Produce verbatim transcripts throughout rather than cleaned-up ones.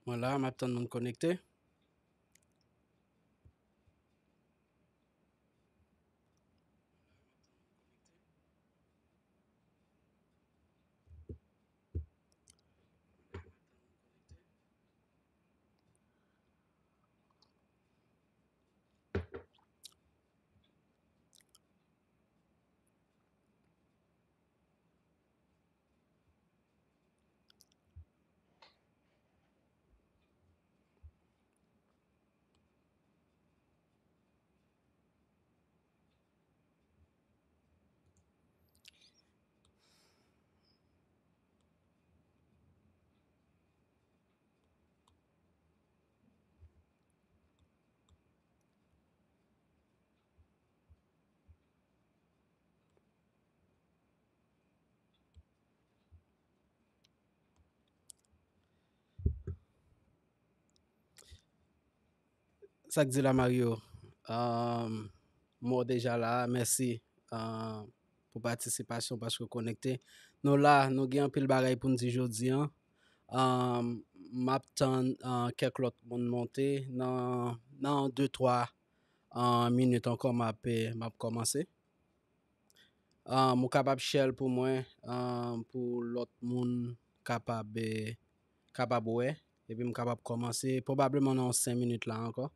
Mwen la, m ap tann moun konekte. Sa k di la, Mario? Um, m wè w deja la. Mèsi, um, pou patisipasyon, paske w konekte. Nou la, nou gen anpil bagay pou n di jodi a. Um, m ap tann, uh, kèk lòt moun monte. Nan, nan de, twa, uh, minit ankò, m ap, eh, m ap kòmanse. Um, ou kapab share l pou mwen, um, pou lòt moun kapab, eh, kapab wè. Epi m kapab kòmanse pwobableman nan yon senk minit la ankò.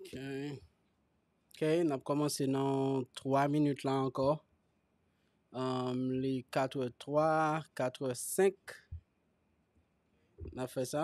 Ok. Ok, n ap kòmanse nan twa minit la ankò. Um, li katrè twa, katrè senk. N ap fè sa.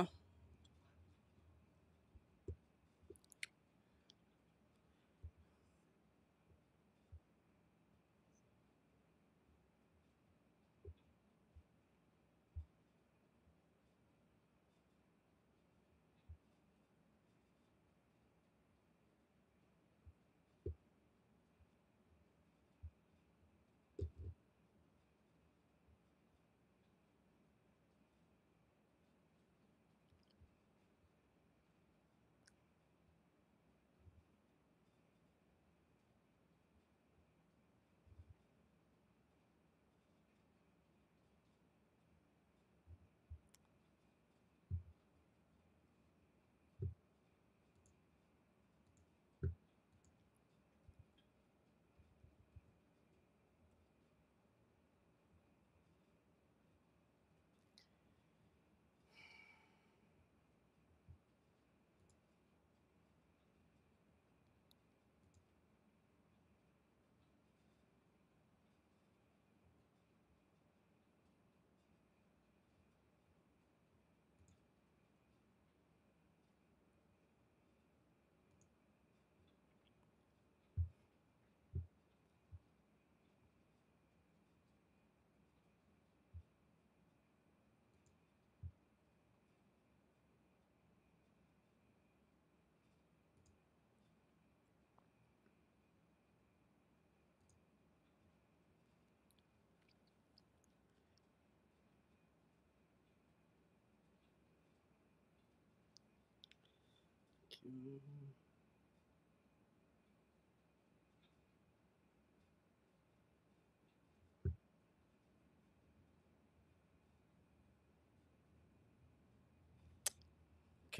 Ok.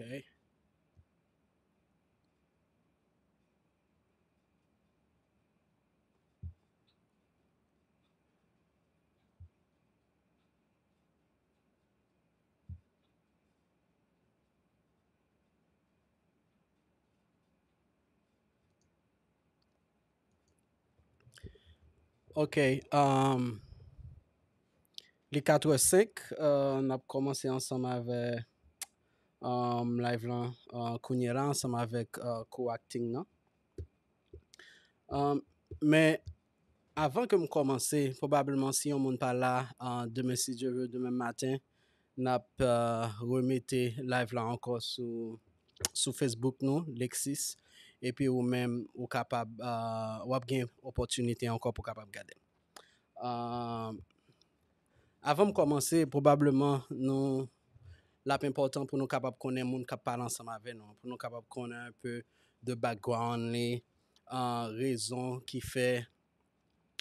Ok, um, li kat è senk, uh, n ap kòmanse ansanm avè um, live lan uh, kounye la ansanm avèk uh, co-acting nan. Um, men avan ke m kòmanse, pwobableman si yon moun pa la, uh, demen si Dye vle, demen maten, n ap uh, remete live la ankò sou, sou Facebook nou, Lexis. Epi ou menm, ou kapab, uh, w ap gen opòtinite ankò pou w kapab gade. Uh, avan m kòmanse, pwobableman nou l ap enpòtan pou nou kapab konnen moun k ap pale ansanm avè nou, pou nou kapab konnen un peu de background li, uh, rezon ki fè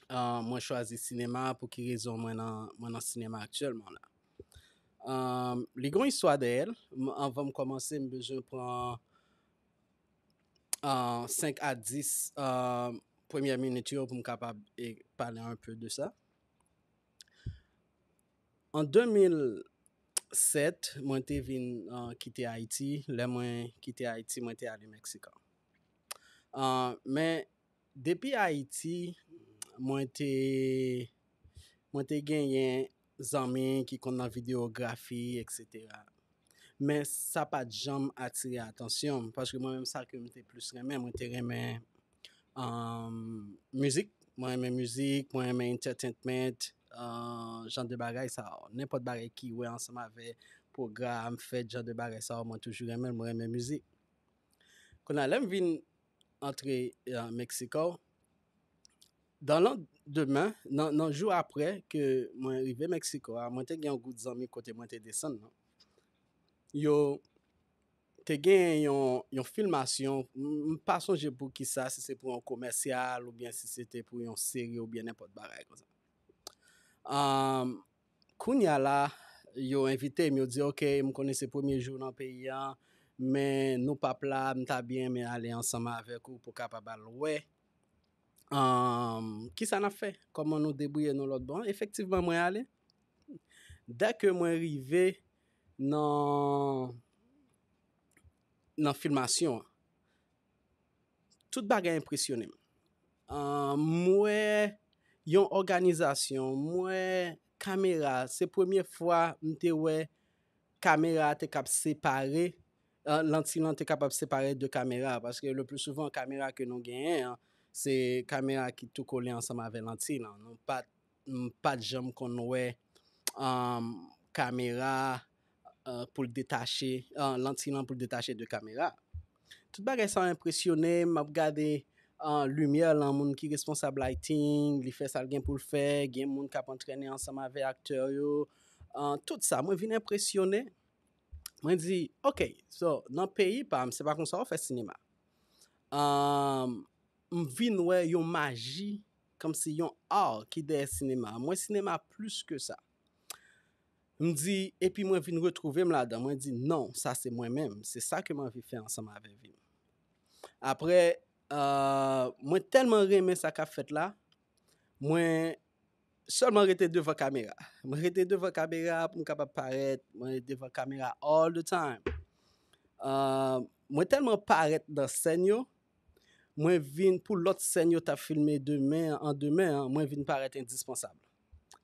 uh, mwen chwazi sinema, pou ki rezon mwen nan, mwen nan sinema aktyèlman la. Um, li gen yon istwa dèyè l. M- Anvan m kòmanse, m bezwen pran uh, senk a dis uh, premyè minit yo pou m kapab e, pale un peu de sa. An de mil sèt, mwen te vin uh, kite Ayiti. Lè mwen kite Ayiti, mwen te ale Meksikan. Uh, men depi Ayiti, mwen te mwen te genyen zanmi ki konn nan videyografi, etsetera. Men sa pa t janm atire atansyon m, paske mwen menm sa ke m te plis renmen, mwen te renmen um, mizik. Mwen renmen mizik, mwen renmen entertainment, uh, jan de bagay sa yo. Nenpòt bagay ki wè ansanm avè pwogram, fèt, jan de bagay sa yo, mwen toujou renmen l, mwen renmen mizik. Kounye a, lè m vin antre uh, Meksiko, dan landemen, nan, nan jou apre ke mwen rive Meksiko a, mwen te gen yon gwoup zanmi kote mwen te desann nan. Yo te gen yon, yon filmasyon, m m pa sonje pou ki sa, si se pou yon komèsyal oubyen si se te pou yon seri oubyen nenpòt bagay konsa. Um, kounye a la, yo envite m, yo di, "Ok, m konnen se premye jou w nan peyi a, men nou p ap la, m ta byen renmen ale ansanm avèk ou pou kapab al wè um, kisa n ap fè, kòman nou debouye nou lòt bò." Efektivman, mwen ale. Dèke mwen rive nan, nan filmasyon an, tout bagay enpresyone m. Uh, m wè yon òganizasyon, m wè kamera. Se premye fwa m te wè kamera a te kab separe, uh, lanti lan te kapab separe de kamera a, paske le plus souvent kamera ke nou genyen an, se kamera ki tou kole ansanm avè lanti lan. Nou pa t m pa t janm konn wè um, kamera uh, pou l detache, uh, lanti lan pou l detache de kamera. Tout bagay sa enpresyone m, m ap gade uh, limyè lan, moun ki responsab lighting, li fè sa l gen pou l fè, gen moun k ap antrene ansanm avè aktè yo, uh, tout sa. Mwen vin enpresyone. Mwen di, ok, so, nan peyi pa m, se pa konsa w fè sinema. Um, m vin wè yon maji, kòmsi yon art ki dèyè sinema. Mwen sinema plis ke sa. M di, epi mwen vin retwouve m ladan. Mwen di, non, sa se mwen menm. Se sa ke m anvi fè ansanm avè vi m. Apre, uh, mwen tèlman renmen sa k ap fèt la, mwen sèlman rete devan kamera. Mwen rete devan kamera pou m kapab parèt. Mwen rete devan kamera all the time. Uh, mwen tèlman parèt nan sèn yo, mwen vin pou lòt sèn yo t ap filme demen an, demen an, mwen vin parèt endispansab.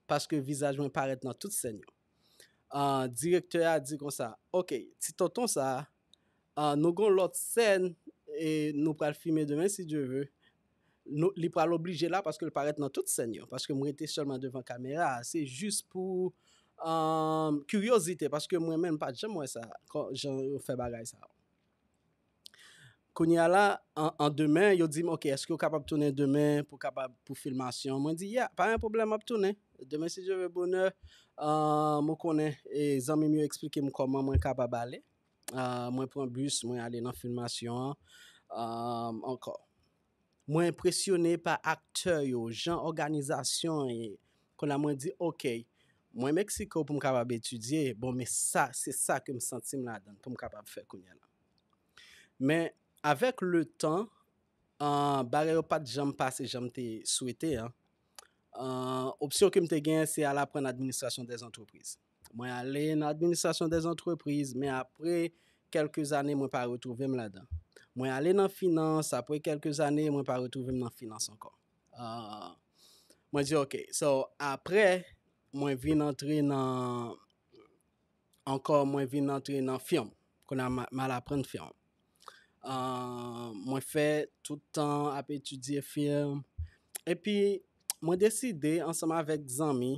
Paske vizaj mwen parèt nan tout sèn yo. Uh, direktè a di konsa, ok, ti tonton sa a, uh, nou gon lòt sèn e nou pral filme demen si Dye ve. Nou, li pral oblije la paske l parèt nan tout sèn yo. Paske m rete sèlman devan kamera a. Se jis pou um, kiryozite, paske mwen menm m pa t janm wè sa, kò- jan yo fè bagay sa yo. Kounye a la, an, an demen, yo di m, ok, èske w kapab tounen demen pou kapab pou filmasyon? Mwen di, ya, pa gen pwoblèm, m ap tounen. Demen, si Dye ve bonè, uh, mwen konnen e, zanmi m yo eksplike m kòman mwen kapab ale. Uh, mwen pran bis, mwen ale nan filmasyon an um, ankò. Mwen enpresyone pa aktè yo, jan òganizasyon an ye. Kounye a mwen di, ok, mwen Meksiko pou m kapab etidye, bon, men sa, se sa ke m santi m ladan l pou m kapab fè kounye a la. Men, avèk le tan, uh, bagay yo pa t janm pase jan m te swete an. Uh, opsyon ke m te genyen, se al aprann administrasyon dèzantrepriz. Mwen ale nan administrasyon dèzantrepriz, men apre kèlke zane, mwen pa retwouve m ladan. Mwen ale nan finans, apre kèlke zane, mwen pa retwouve m nan finans ankò. Uh, Mwen di, ok. So, apre, mwen vin antre nan, ankò, mwen vin antre nan fim. Kounye a, m a- m al aprann fim. Ah, mwen fè tout tan ap etidye fim. Epi, mwen deside, ansanm avèk zanmi,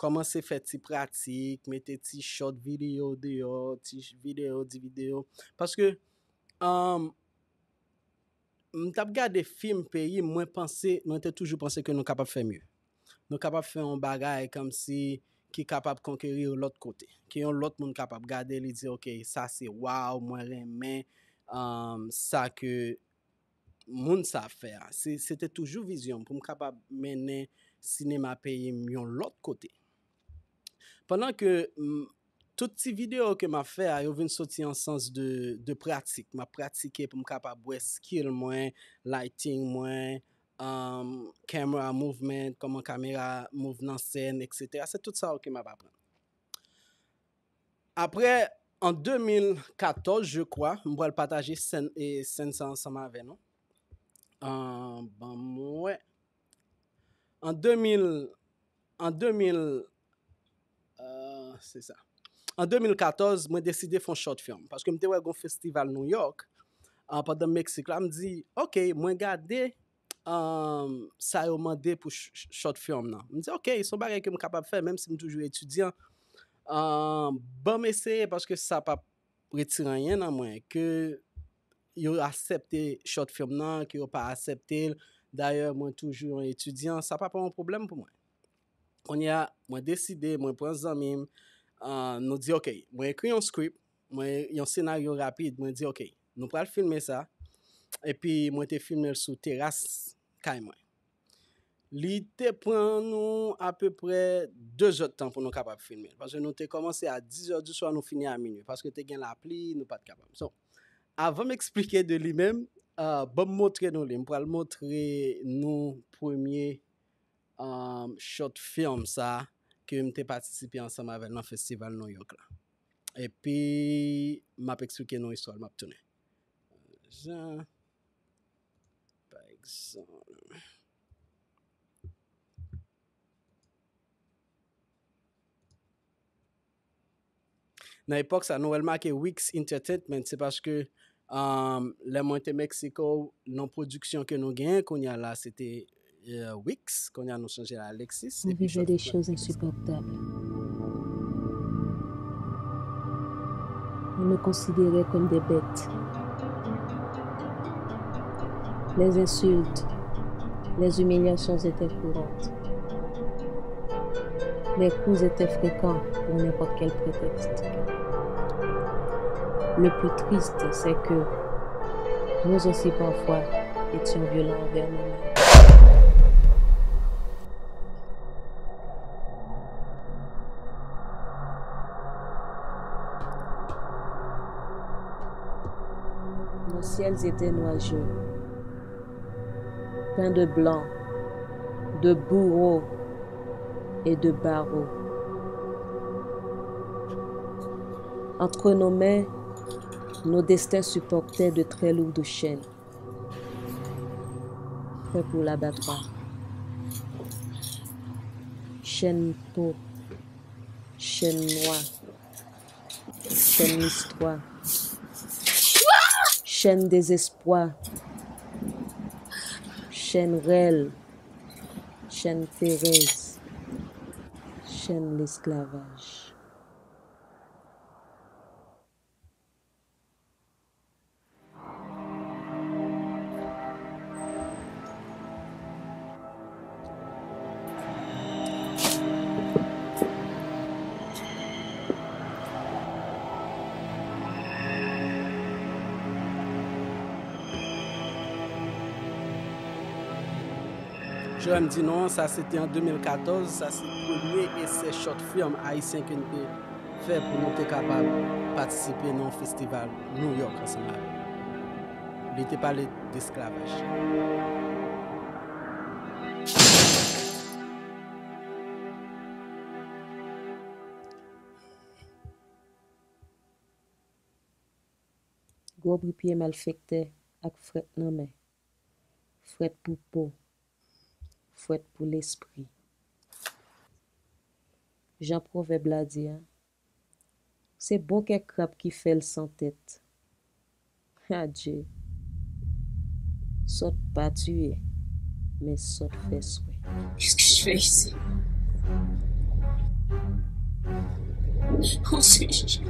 kòmanse fè ti pratik, mete ti short videyo deyò, ti videyo, di videyo. Paske, um, m t ap gade fim peyi m, mwen panse, mwen te toujou panse ke nou kapab fè mye. Nou kapab fè yon bagay kòmsi ki kapab konkeri yon lòt kote. Ke yon lòt moun kapab gade, li di, ok, sa se waw, mwen renmen, um, sa ke moun sa ap fè a. Se, se te toujou vizyon m pou m kapab mennen sinema peyi m yon lòt kote. Pandan ke m, tout ti videyo ke m ap fè a, yo vin soti an sans de, de pratik. M ap pratike pou m kapab wè skill mwen, lighting mwen, um, camera movement, kòman kamera move nan sèn, et cetera. Se tout sa yo ke m ap aprann. Apre, an de mil katòz, je crois, m pral pataje sèn, e, sèn sa ansanm avè nou. Ah, ban m wè. An de mil, an de mil, euh, se sa. An de mil katòz, mwen deside fè yon short film. Paske m te wè gon festival New York, ah, pandan Meksik la, m di, ok, mwen gade, um, sa yo mande pou sh- sh- short film nan. M di, ok, se yon bagay ke m kapab fè, menm si m toujou etidyan. Ah, ban m eseye, paske sa p ap retire anyen nan mwen, ke yo aksepte short film nan, ke yo pa aksepte l. Dayè, mwen toujou yon etidyan, sa pa pa yon pwoblèm pou mwen. Kounye a, mwen deside, mwen pran zanmi m, ah, nou di, ok, mwen ekri yon script, mwen, yon senaryo rapid, mwen di, ok, nou pral filme sa, epi mwen te filme l sou teras kay mwen. Li te pran nou apeprè de zè tan pou nou kapab filme l, paske nou te kòmanse a diz è di swa, nou fini a minui, paske te gen lapli, nou pa t kapab. So, avan m eksplike de li menm, ah, ban m montre nou li. M pral montre nou premye, um, short film sa ke m te patisipe ansanm avè l nan festival New York la. Epi, m ap eksplike nou istwa l, m ap tounen. Jan, pa egzanp. Nan epòk sa, nou wè l make Wicks Entertainment, se paske, um, lè mwen te Meksiko, non pwodiksyon ke nou genyen kounye a la, se te, euh, Wicks, kounye a nou chanje l Alexis, On epi vivait des choses insupportables. On nous considérait comme des bêtes. Les insultes, les humiliations étaient courantes. Les coups étaient fréquents pour n'importe quel prétexte. Le plus triste, c'est que nous aussi parfois étions violents envers nous-mêmes. Nos ciels étaient nuageux, peints de blanc, de bourreaux et de barreaux. Entre nos mains, nos destins supportaient de très lourdes chaînes, prêts pour l'abattoir. Chaînes peau, chaînes noires, chaînes histoire, chaînes désespoir, chaînes rêles, chaînes Thérèse, chaînes l'esclavage. Jan m di nou an, sa se te an de mil katòz, sa se premye esè short film ayisyen ke n te fè pou nou te kapab patisipe nan yon festival New York ansanm avè l. Li te pale d esklavaj. Gwo bri pye malfektè ak frèt nan men, frèt pou po, fwèt pou lespri. Jan pwovèb la di a, se bon kè krab ki fè l san tèt. Adje. Sòt pa tiye, men sòt fè swè. Qu'est-ce que je fais ici? Où suis-je?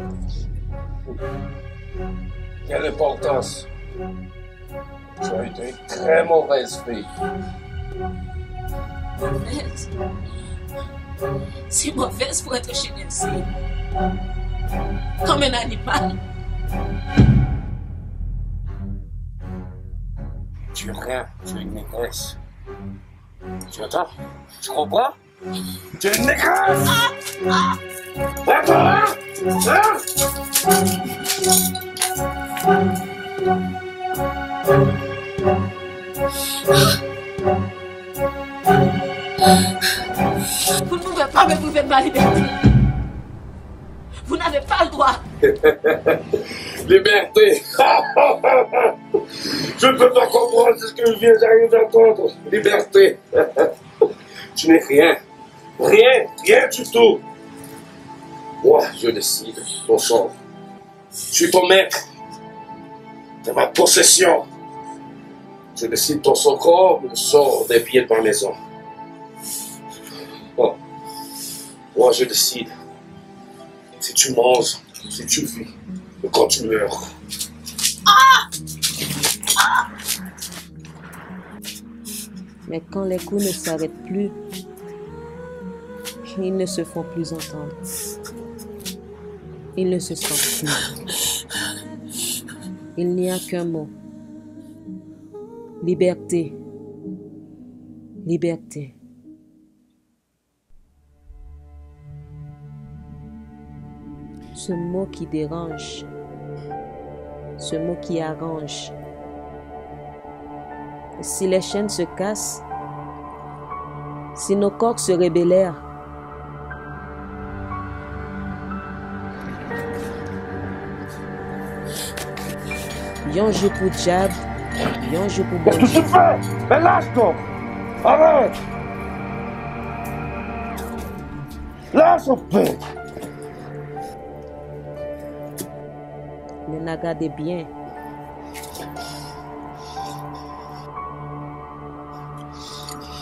Quelle importance? Tu as été une très mauvaise fille. Mauvaise? Si mauvaise pour être chez Nelson. Comme un animal. Tu es rien, tu es une négresse. Tu entends? Tu comprends? Tu es une négresse! Entends, hein? Hein? Vous ne pouvez pas me priver de ma liberté. Vous n'avez pas le droit. Liberté. Je ne peux pas comprendre ce que je viens d'arriver d'entendre. Liberté. Tu n'es rien. Rien, rien du tout. Moi, je décide ton sort. Je suis ton maître. T'es ma possession. Je décide ton sort comme le sort des pieds de ma maison. Bon. Moi, je décide si tu manges, si tu vis, ou quand tu meurs. Mais quand les coups ne s'arrêtent plus, ils ne se font plus entendre. Ils ne se sentent plus. Il n'y a qu'un mot. Liberté. Liberté. Ce mot qui dérange, ce mot qui arrange. Si les chaînes se cassent, si nos corps se rebellèrent, yon jou pou dyab, yon jou pou Bondye. Qu'est-ce que tu fais? Mais lâche donc! Arrête! Lâche, père! Men n a gade byen.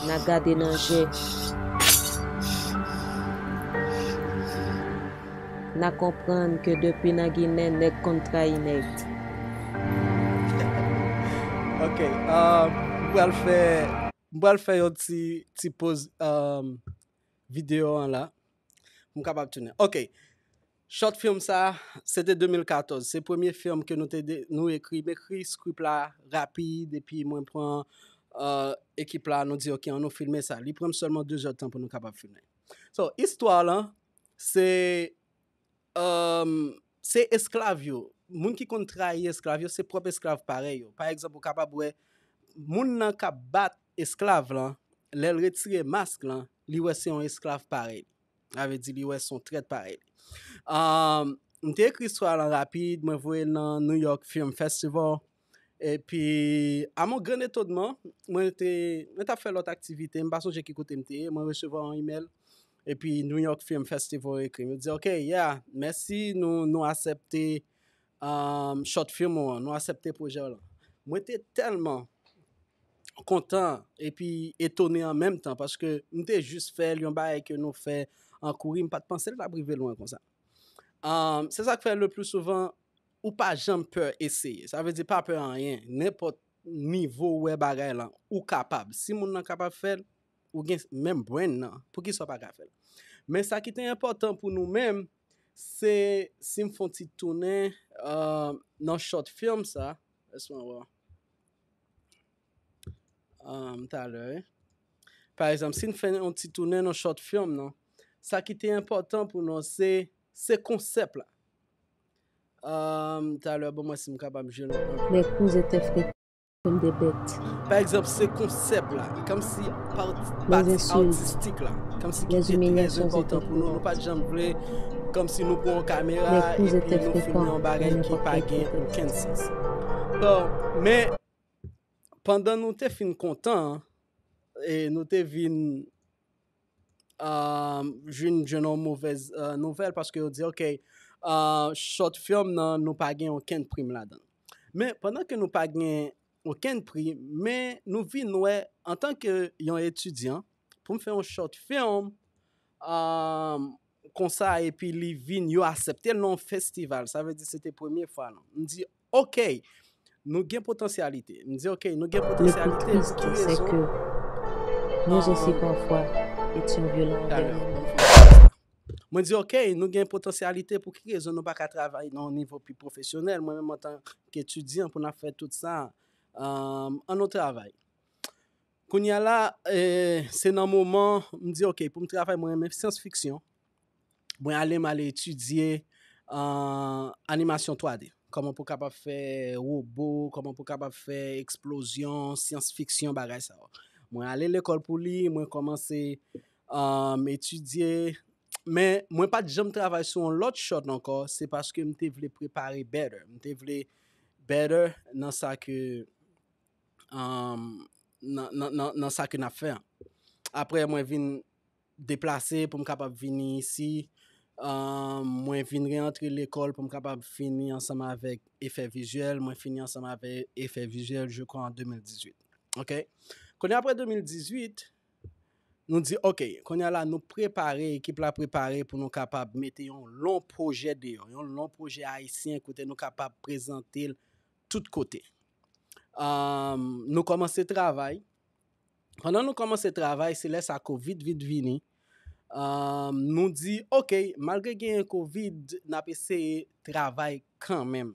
N a gade nan je. N a konprann ke depi nan Ginen, nèg konn trayi nèg. Ok, um, m pral fè, m pral fè yon ti, ti poz, um, videyo an la. Pou m kapab tounen. Ok. Short film sa, se te de mil katòz. Se premye film ke nou te de, nou ekri. M ekri script la rapid, epi mwen pran, euh, ekip la, nou di, ok, ann nou filme sa. Li pran m sèlman de zè tan pou nou kapab filme. So, istwa lan, se, um, se esklav yo. Moun ki konn trayi esklav yo, se pwòp esklav parèy yo. Pa egzanp, ou kapab wè, moun nan k ap bat esklav lan, lè l retire mask lan, li wè se yon esklav parèy li. Sa vle di li wè se yon trèt parèy li. Um, m te ekri istwa lan rapid, mwen voye l nan New York Film Festival. Epi, à mon grand étonnement, mwen te, mwen t ap fè lòt aktivite, m pa sonje ki kote m te ye, mwen resevwa yon email. Epi New York Film Festival ekri m. Yo di, ok, yeah, mèsi, nou, nou aksepte, um, short film ou an, nou aksepte pwojè w lan. Mwen te tèlman kontan epi etone an menm tan, paske m te jis fè l, yon bagay ke nou fè an kouri, m pa t panse l t ap rive lwen konsa. Um, se sa k fè le pli souvan, ou pa janm pè eseye. Sa vle di pa pè anyen. Nenpòt nivo ou wè bagay lan, ou kapab. Si moun nan kapab fè l, ou gen menm brain nan, poukisa w pa ka fè l? Men sa ki te enpòtan pou nou menm, se, si m fè yon ti tounen, euh, nan short film sa, lèse mwen wè. Um, talè, wi. Pa egzanp, si n fè yon ti tounen nan short film nan, sa ki te enpòtan pou nou, se, se konsèp la. Um, talè, bon, mwen si m kapab jwe l anpil. Mes coups étaient fréquents comme des bêtes. Pa egzanp, se konsèp la, kòmsi pati, pati atistik la, kòmsi ki te trè enpòtan pou nou. Nou pa t janm vle, kòmsi nou pran yon kamera epi nou filme yon bagay ki pa gen okenn sans. Bon, men, pandan nou te fin kontan, E nou te vin um, jwenn jwenn yon movèz uh, nouvèl paske yo di, ok, uh, short film nan, nou pa gen okenn prim ladan. Men pandan ke nou pa gen okenn prim, men nou vin wè, antan ke yon etidyan, pou m fè yon short film um, konsa, epi li vin, yo aksepte l nan yon festival. Sa vle di se te premye fwa nou. M di, ok, nou gen potansyalite. M di, ok, nou gen potansyalite. Pou ki rezon? Mwen di, ok, nou gen potansyalite, pou ki rezon nou pa ka travay nan yon nivo pi pwofesyonèl? Mwen menm, antan k etidyan, pou n ap fè tout sa, um, ann nou travay. Kounye a la, eh, se nan moman, m di, ok, pou m travay, mwen renmen syans fiksyon. Mwen ale, m ale etidye uh, animasyon twa D. Kòman pou kapab fè wobo, kòman pou kapab fè eksplozyon, syans fiksyon, bagay sa yo. Mwen ale lekòl pou li, mwen kòmanse um, etidye. Men mwen pa t janm travay sou yon lòt short ankò, se paske m te vle prepare better. M te vle better nan sa ke um, nan, nan, nan, nan sa ke n ap fè an. Apre, mwen vin deplase pou m kapab vini isi. Um, mwen vin reantre lekòl pou m kapab fini ansanm avèk efè vizyèl. Mwen fini ansanm avèk efè vizyèl, je crois, an de mil dizuit. Ok? Kounye apre de mil dizuit, nou di, ok, kounye a la, nou prepare, ekip la prepare pou nou kapab mete yon lon pwojè deyò, yon lon pwojè ayisyen kote nou kapab prezante l tout kote. Um, nou kòmanse travay. Pandan nou kòmanse travay, se lè sa covid vin vini. Um, nou di, ok, malgre genyen covid, n ap eseye travay kanmenm.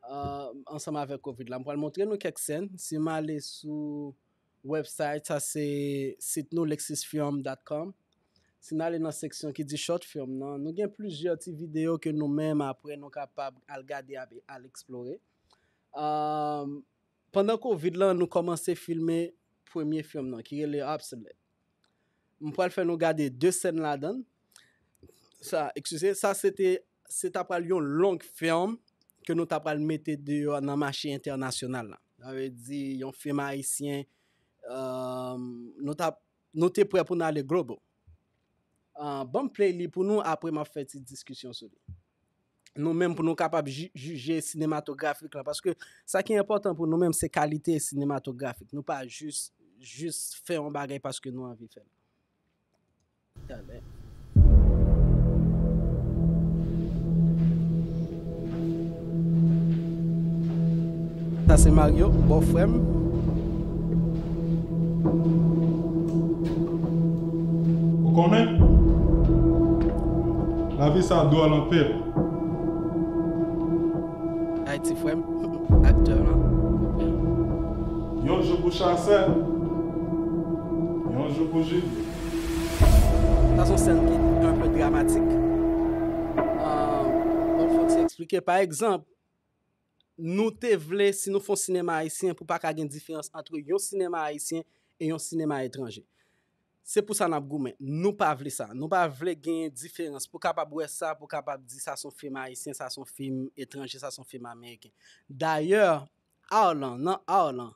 Uh, ansanm avèk covid la, m pral montre nou kèk sèn. Si m ale sou website, sa se sit nou, lexisfilm dot com. Si n ale nan seksyon ki di short film nan, nou gen plizyè ti videyo ke nou menm apre nou kapab al gade, al eksplore. Um, pandan covid lan, nou kòmanse filme premye film nan, ki rele Obsolete. M pral fè nou gade de sèn ladan l. Sa, eskize, sa se te, se ta pral yon long film ke nou ta pral mete deyò nan mache entènasyonal la. Sa vle di yon film ayisyen, um, nou ta, nou te prè pou n ale global. Uh, ban m play li pou nou, apre m ap fè ti diskisyon sou li. Nou menm pou nou kapab ji- jije sinematografik lan. Paske sa ki enpòtan pou nou menm, se kalite sinematografik. Nou pa jis, jis fè yon bagay paske nou anvi fè l. Talè. Sa se Mario, bòfrè m. Ou konnen? Lavi sa dwòl anpil. Ayiti frè m, aktè lan. Yon jou pou Chasè, yon jou pou Jilye. Sa se yon sèn ki enpe dramatik. Ah, bon, fòk se eksplike. Pa egzanp, nou te vle, si nou fè yon sinema ayisyen, pou pa ka gen diferans ant yon sinema ayisyen e yon sinema etranje. Se pou sa n ap goumen. Nou pa vle sa. Nou pa vle gen diferans. Pou kapab wè sa, pou kapab di sa se yon fim ayisyen, sa se yon fim etranje, sa se yon fim ameriken. Dayè, art lan, nan art lan,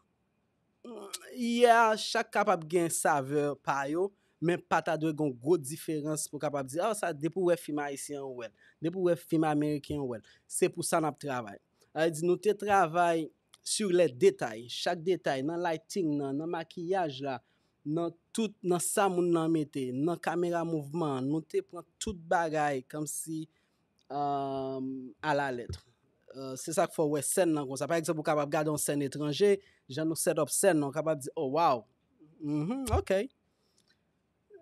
yeah, chak kapab gen savè pa yo, men pa ta dwe gen gwo diferans pou kapab di, ah, sa, depi w wè fim ayisyen an, ou wè l. Depi w wè fim ameriken an, ou wè l. Se pou sa n ap travay. Sa vle di, nou te travay sur les détails, chak detay, nan lighting nan, nan makiyaj la, nan tout, nan sa moun nan mete, nan kamera mouvman an, nou te pran tout bagay kòmsi, um, à la lettre. Uh, se sa k fè w wè sèn nan konsa. Pa egzanp, ou kapab gade yon sèn etranje, jan nou set up sèn nan, ou kapab di, oh, wow. Mhm, ok.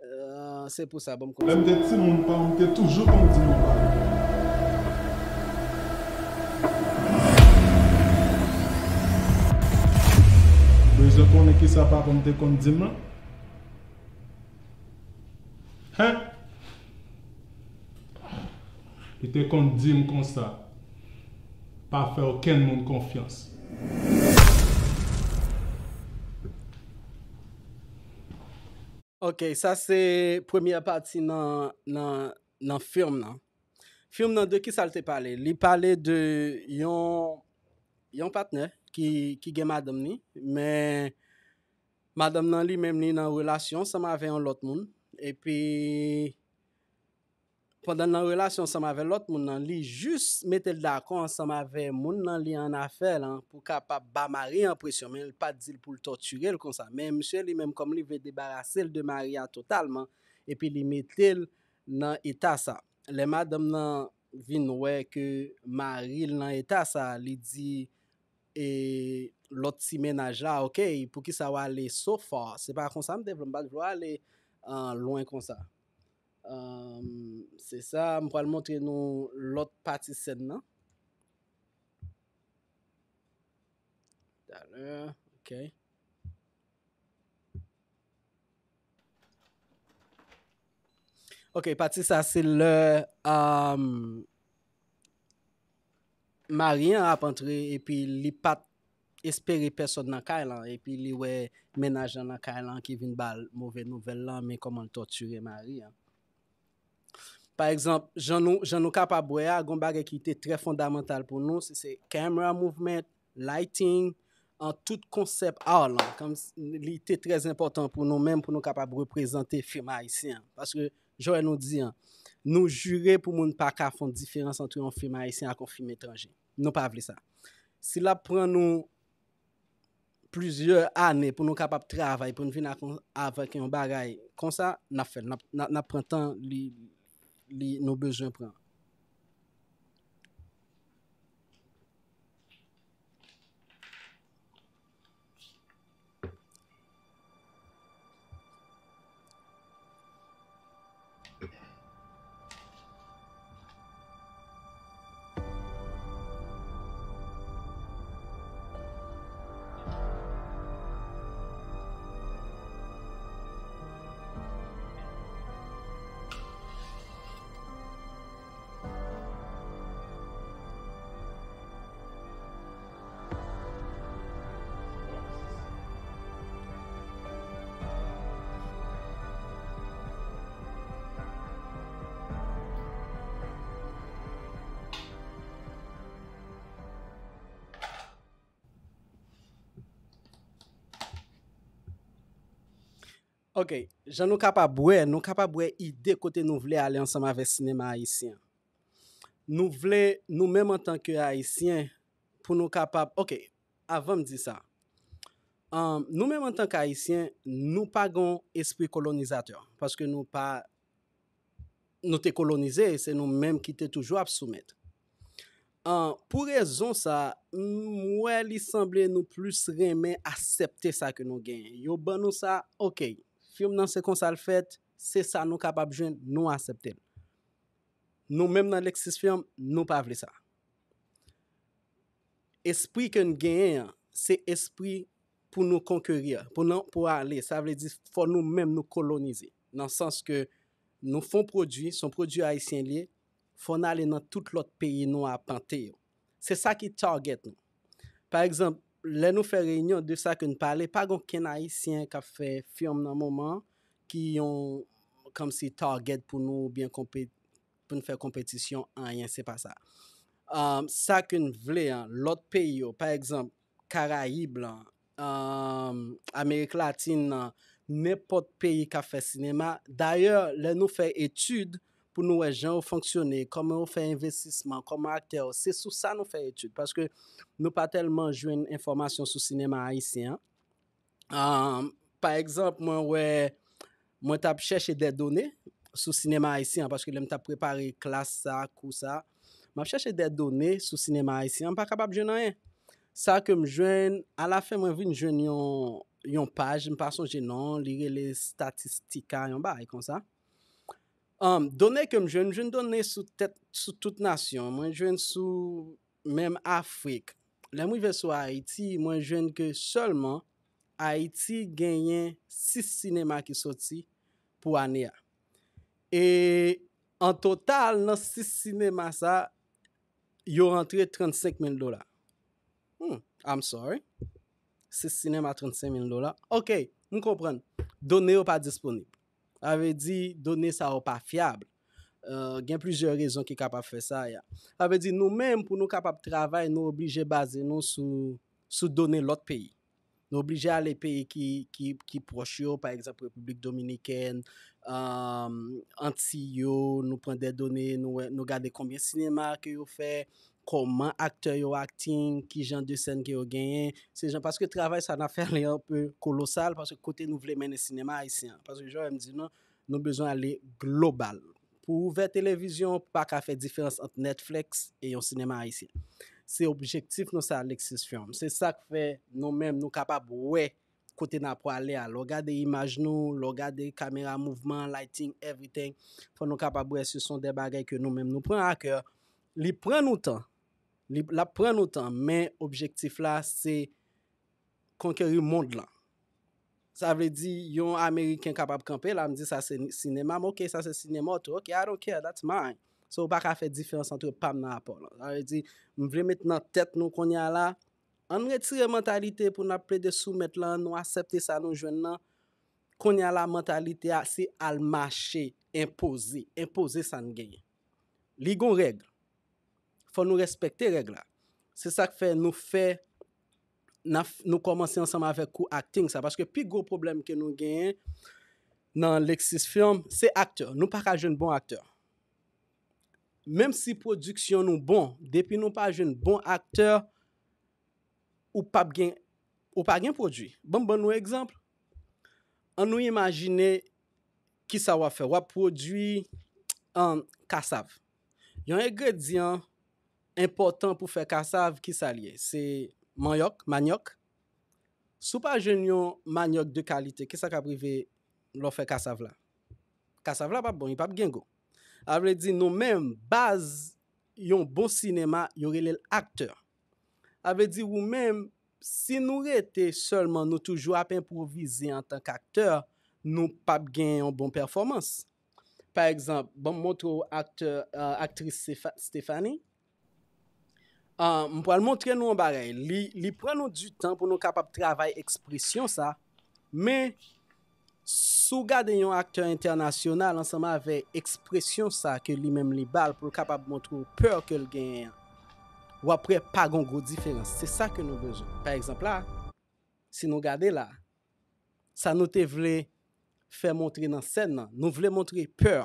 Uh, se pou sa, bon, m konn. Lè m te timoun, paran m te toujou konn di m yon bagay. Bezwen konnen kisa papa m te konn di m lan? Hen? Li te konn di m konsa, pa fè okenn moun konfyans. Ok, sa se premyè pati nan, nan, nan fim nan. Fim nan, de kisa l te pale? Li pale de yon, yon patnè ki, ki gen madanm ni, men Madanm nan li menm, li nan relasyon ansanm avè yon lòt moun. Epi, pandan l nan relasyon ansanm avè lòt moun nan, li jis mete l dakò ansanm avè moun nan li an afè lan pou kapab ba mari an presyon, men l pa t di l pou l tòtire l konsa. Men misye li menm, kòm li vle debarase l de mari a totalman, epi li mete l nan eta sa. Lè madanm nan vin wè ke mari l nan eta sa, li di, e, lòt ti mennaj la, "Ok, poukisa w ale so far?" Se pa konsa m te vle, m pa t vle w ale, ah, lwen konsa. Ahn, se sa, m pral montre nou lòt pati sèn nan. Talè, ok. Ok, pati sa se lè, ahn, mari an ap antre epi li pa t espere pèsòn nan kay lan, epi li wè mennaj lan nan kay lan ki vin ba l move nouvèl lan, men kòman l tòtire mari an. Pa egzanp, jan nou, jan nou kapab wè a, gen yon bagay ki te trè fondamantal pou nou, se, se camera movement, lighting, an tout konsèp art lan. Kòm s-, li te trè enpòtan pou nou menm, pou nou kapab reprezante fim ayisyen an. Paske, jan nou di an, nou jire pou moun pa ka fè yon diferans ant yon fim ayisyen ak yon fim etranje. Nou pa vle sa. Si l ap pran nou plizyè ane pou nou kapab travay, pou nou vin ak, avèk yon bagay konsa, n ap fè l. N ap, n ap, n ap pran tan li, li, nou bezwen pran. Ok, jan nou kapab wè, nou kapab wè ide kote nou vle ale ansanm avèk sinema ayisyen an. Nou vle, nou menm antanke Ayisyen, pou nou kapab, ok, avan m di sa, ahn, nou menm antanke Ayisyen, nou pa gen espri kolonizatè, paske nou pa, nou te kolonize, se nou menm ki te toujou ap soumèt. Ahn, pou rezon sa, m wè li sanble nou plis renmen aksepte sa ke nou genyen. Yo ban nou sa, ok, fim nan se konsa l fèt, se sa nou kapab jwenn, nou aksepte l. Nou menm nan Lexis Film, nou pa vle sa. Espri ke n genyen an, se espri pou nou konkeri, pou nou, pou ale. Sa vle di, fò nou menm nou kolonize. Nan sans ke nou fè yon pwodui, se yon pwodui ayisyen li ye, fò n ale nan tout lòt peyi nou apante yo. Se sa ki target nou. Pa egzanp, lè nou fè reyinyon de sa ke n pale, pa gen okenn Ayisyen k ap fè fim nan moman an ki yon, kòmsi target pou nou oubyen konpe-, pou n fè konpetisyon, anyen, se pa sa. Ahn, sa ke n vle an, lòt peyi yo, pa egzanp, Karayib lan, ahn, Amerik Latin nan, nenpòt peyi k ap fè sinema. Dayè, lè nou fè etid pou nou wè jan yo fonksyone, kòman yo fè envestisman, kòman aktè yo, se sou sa nou fè etid, paske nou pa tèlman jwenn enfòmasyon sou sinema ayisyen an. Ahn, pa egzanp, mwen wè, mwen t ap chèche dè done sou sinema ayisyen an, paske lè m t ap prepare klas sa, kou sa, m ap chèche dè done sou sinema ayisyen an, m pa kapab jwenn anyen. Sa ke m jwenn, alafen mwen vin jwenn yon, yon paj, m pa sonje non, li rele Statistica, yon bagay konsa. Ahn, done ke m jwenn, m jwenn done sou tèt, sou tout nasyon. Mwen jwenn sou menm Afrik. Lè m rive sou Ayiti, mwen jwenn ke sèlman Ayiti genyen sis sinema ki soti pou ane a. E an total, nan sis sinema sa, yo rantre trannsenk mil dola. Hmm, I'm sorry. Sis sinema, trannsenk mil dola. Ok, m konprann. Done yo pa disponib. Sa vle di, done sa yo pa fyab. Euh, gen plizyè rezon ki kapab fè sa, ya. Sa vle di, nou menm, pou nou kapab travay, nou oblije baze nou sou, sou done lòt peyi. Nou oblije ale peyi ki, ki, ki pwòch yo, pa egzanp, Repiblik Dominikèn, um, Antiy yo, nou pran de done, nou, wè, nou gade konbyen sinema ke yo fè, kòman aktè yo acting, ki jan de sèn ke yo genyen. Se jan, paske travay sa n ap fè li anpe kolosal, paske kote nou vle mennen sinema ayisyen an. Paske jan m di nou, nou bezwen ale global. Pou ouvè televizyon, pa ka fè diferans ant Netflix e yon sinema ayisyen. Se objektif nou sa, Lexis Film. Se sa k fè nou menm, nou kapab wè kote n ap prale a. Lè w gade imaj nou, lè w gade kamera mouvman, lighting, everything, fò nou kapab wè si se yon de bagay ke nou menm nou pran a kè. Li pran nou tan. Li, l ap pran nou tan, men objektif la, se konkeri mond lan. Sa vle di, yon Ameriken kapab kanpe la, m di sa se ni-, sinema m, ok, sa se sinema w tou, ok, I don't care, that's mine. So, ou pa ka fè diferans ant pa m nan rapò lan. Sa vle di, m vle met nan tèt nou kounye a la, ann retire mantalite pou n ap plede soumèt lan, nou aksepte sa nou jwenn nan. Kounye a la, mantalite a, se al mache, enpoze, enpoze sa n genyen. Li gon règ. Fò nou respekte règ la. Se sa k fè nou fè, n a f-, nou kòmanse ansanm avèk kou acting sa. Paske pi gwo pwoblèm ke nou genyen nan Lexis Film, se aktè. Nou pa ka jwenn bon aktè. Menm si pwodiksyon nou bon, depi nou pa jwenn bon aktè, ou p ap gen, ou pa gen pwodui. Ban m ban nou egzanp. An nou imajine kisa w ap fè. W ap pwodui, um, kasav. Yon engredyan enpòtan pou fè kasav, kisa l ye? Se manyòk, manyòk. Si w pa jwenn yon manyòk de kalite, kisa k ap rive lè w fè kasav la? Kasav la p ap bon, li p ap gen gou. Sa vle di nou menm, baz yon bon sinema, yo rele l aktè. Sa vle di ou menm, si nou rete sèlman, nou toujou ap enpwovize antank aktè, nou p ap gen yon bon pèfòmans. Pa egzanp, ban m montre w aktè, euh, aktris Stefa-, Stephanie. Ah, m pral montre nou yon bagay. Li, li pran nou di tan pou nou kapab travay ekspresyon sa. Men, si w gade yon aktè entènasyonal ansanm avè ekspresyon sa ke li menm li ba l pou l kapab montre w pè ke l genyen an, w ap wè pa gon gwo diferans. Se sa ke nou bezwen. Pa egzanp la, si nou gade la, sa nou te vle fè montre nan sèn nan, nou vle montre pè.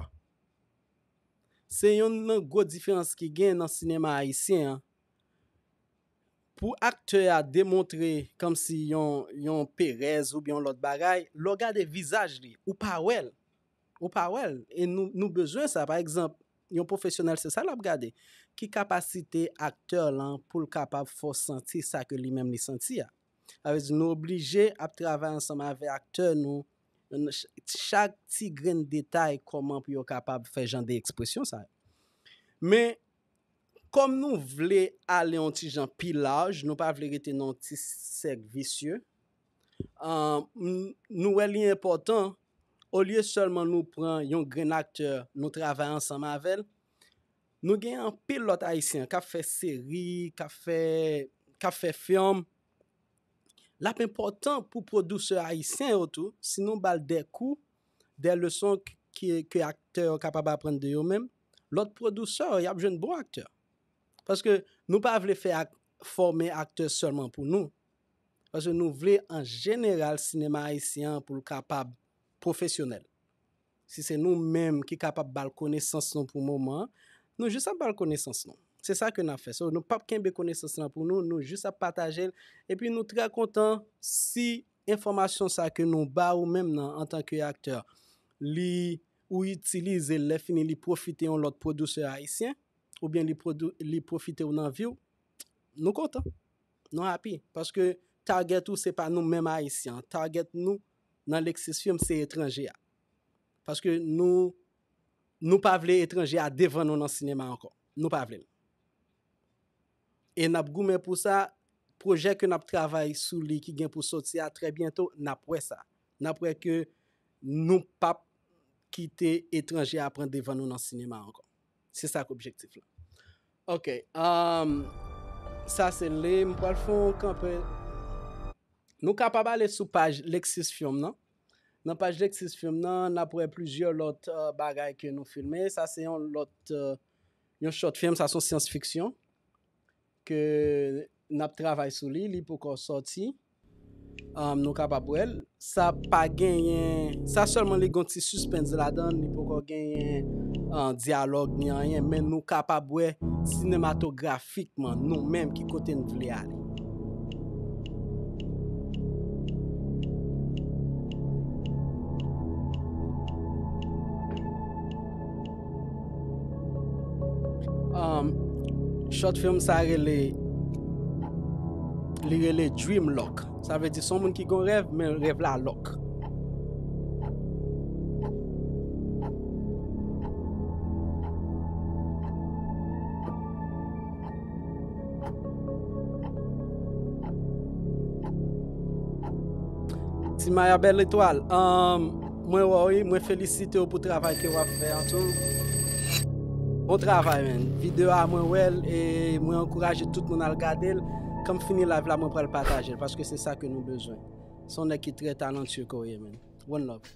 Se yonn nan gwo diferans ki gen nan sinema ayisyen an. Pou aktè a demontre kòmsi yon, yon perèz oubyen yon lòt bagay, lè w gade vizaj li, ou pa wè l. Ou pa wè l. E nou, nou bezwen sa. Pa egzanp, yon pwofesyonèl, se sa l ap gade. Ki kapasite aktè lan pou l kapab fè w santi sa ke li menm li santi a. Sa vle di nou oblije ap travay ansanm avè aktè nou, ch-, chak ti grenn detay, kòman pou yo kapab fè jan de ekspresyon sa yo. Men, kòm nou vle ale yon ti jan pi laj, nou pa vle rete nan yon ti sèk visye, ah, m-, nou wè li enpòtan, olye sèlman nou pran yon grenn aktè, nou travay ansanm avè l, nou gen anpil lòt Ayisyen k ap fè seri, k ap fè, k ap fè fim. L ap enpòtan pou pwodisè ayisyen yo tou, si nou ba l de kou, de leson k-, ke, ke aktè yo kapab aprann de yo menm, lòt pwodisè yo, y ap jwenn bon aktè. Paske nou pa vle fè ak-, fòme aktè sèlman pou nou. Paske nou vle, an jeneral, sinema ayisyen an pou l kapab pwofesyonèl. Si se nou menm ki kapab ba l konesans nou pou moman an, nou jis ap ba l konesans nou. Se sa ke n ap fè. So, nou p ap kenbe konesans lan pou nou, nou jis ap pataje l. Epi nou trè kontan si enfòmasyon sa ke nou ba ou menm nan, antanke aktè, li, ou itilize l, lè fini li pwofite yon lòt pwodisè ayisyen, oubyen li pwodui-, li pwofite w nan vi w, nou kontan. Nou happy. Paske target ou se pa nou menm Ayisyen an. Target nou nan Lexis Film se etranje a. Paske nou, nou pa vle etranje a devan nou nan sinema ankò. Nou pa vle l. E n ap goumen pou sa. Pwojè ke n ap travay sou li ki gen pou soti a trè byento, n ap wè sa. N ap wè ke nou p ap kite etranje a pran devan nou nan sinema ankò. Se sa k objektif la. Ok, um, sa se li, m pral fè yon kanpe. Nou kapab ale sou paj Lexis Film nan. Nan paj Lexis Film nan, n ap wè plizyè lòt, euh, bagay ke nou filme. Sa se yon lòt, euh, yon short film, sa se yon syans fiksyon ke n ap travay sou li, li poko sòti. Um, nou kapab wè l. Sa pa genyen, sa sèlman li gon ti suspense ladan, li poko genyen uh, dyalòg ni anyen, men nou kapab wè sinematografikman nou menm ki kote n vle ale. Um, short film sa rele, li rele Dream Lock. Sa vle di se yon moun ki gon rèv, men rèv la lòk. Ti Maya bèl etwal. Um, mwen wè wi, mwen felisite w pou travay ke w ap fè an tou. Bon travay, man. Videyo a mwen wè l e mwen ankouraje tout moun al gade l. Kan m fini live la, mwen pral pataje l paske se sa ke nou bezwen. Se yon nèg ki trè talantye ke w ye, man. One love.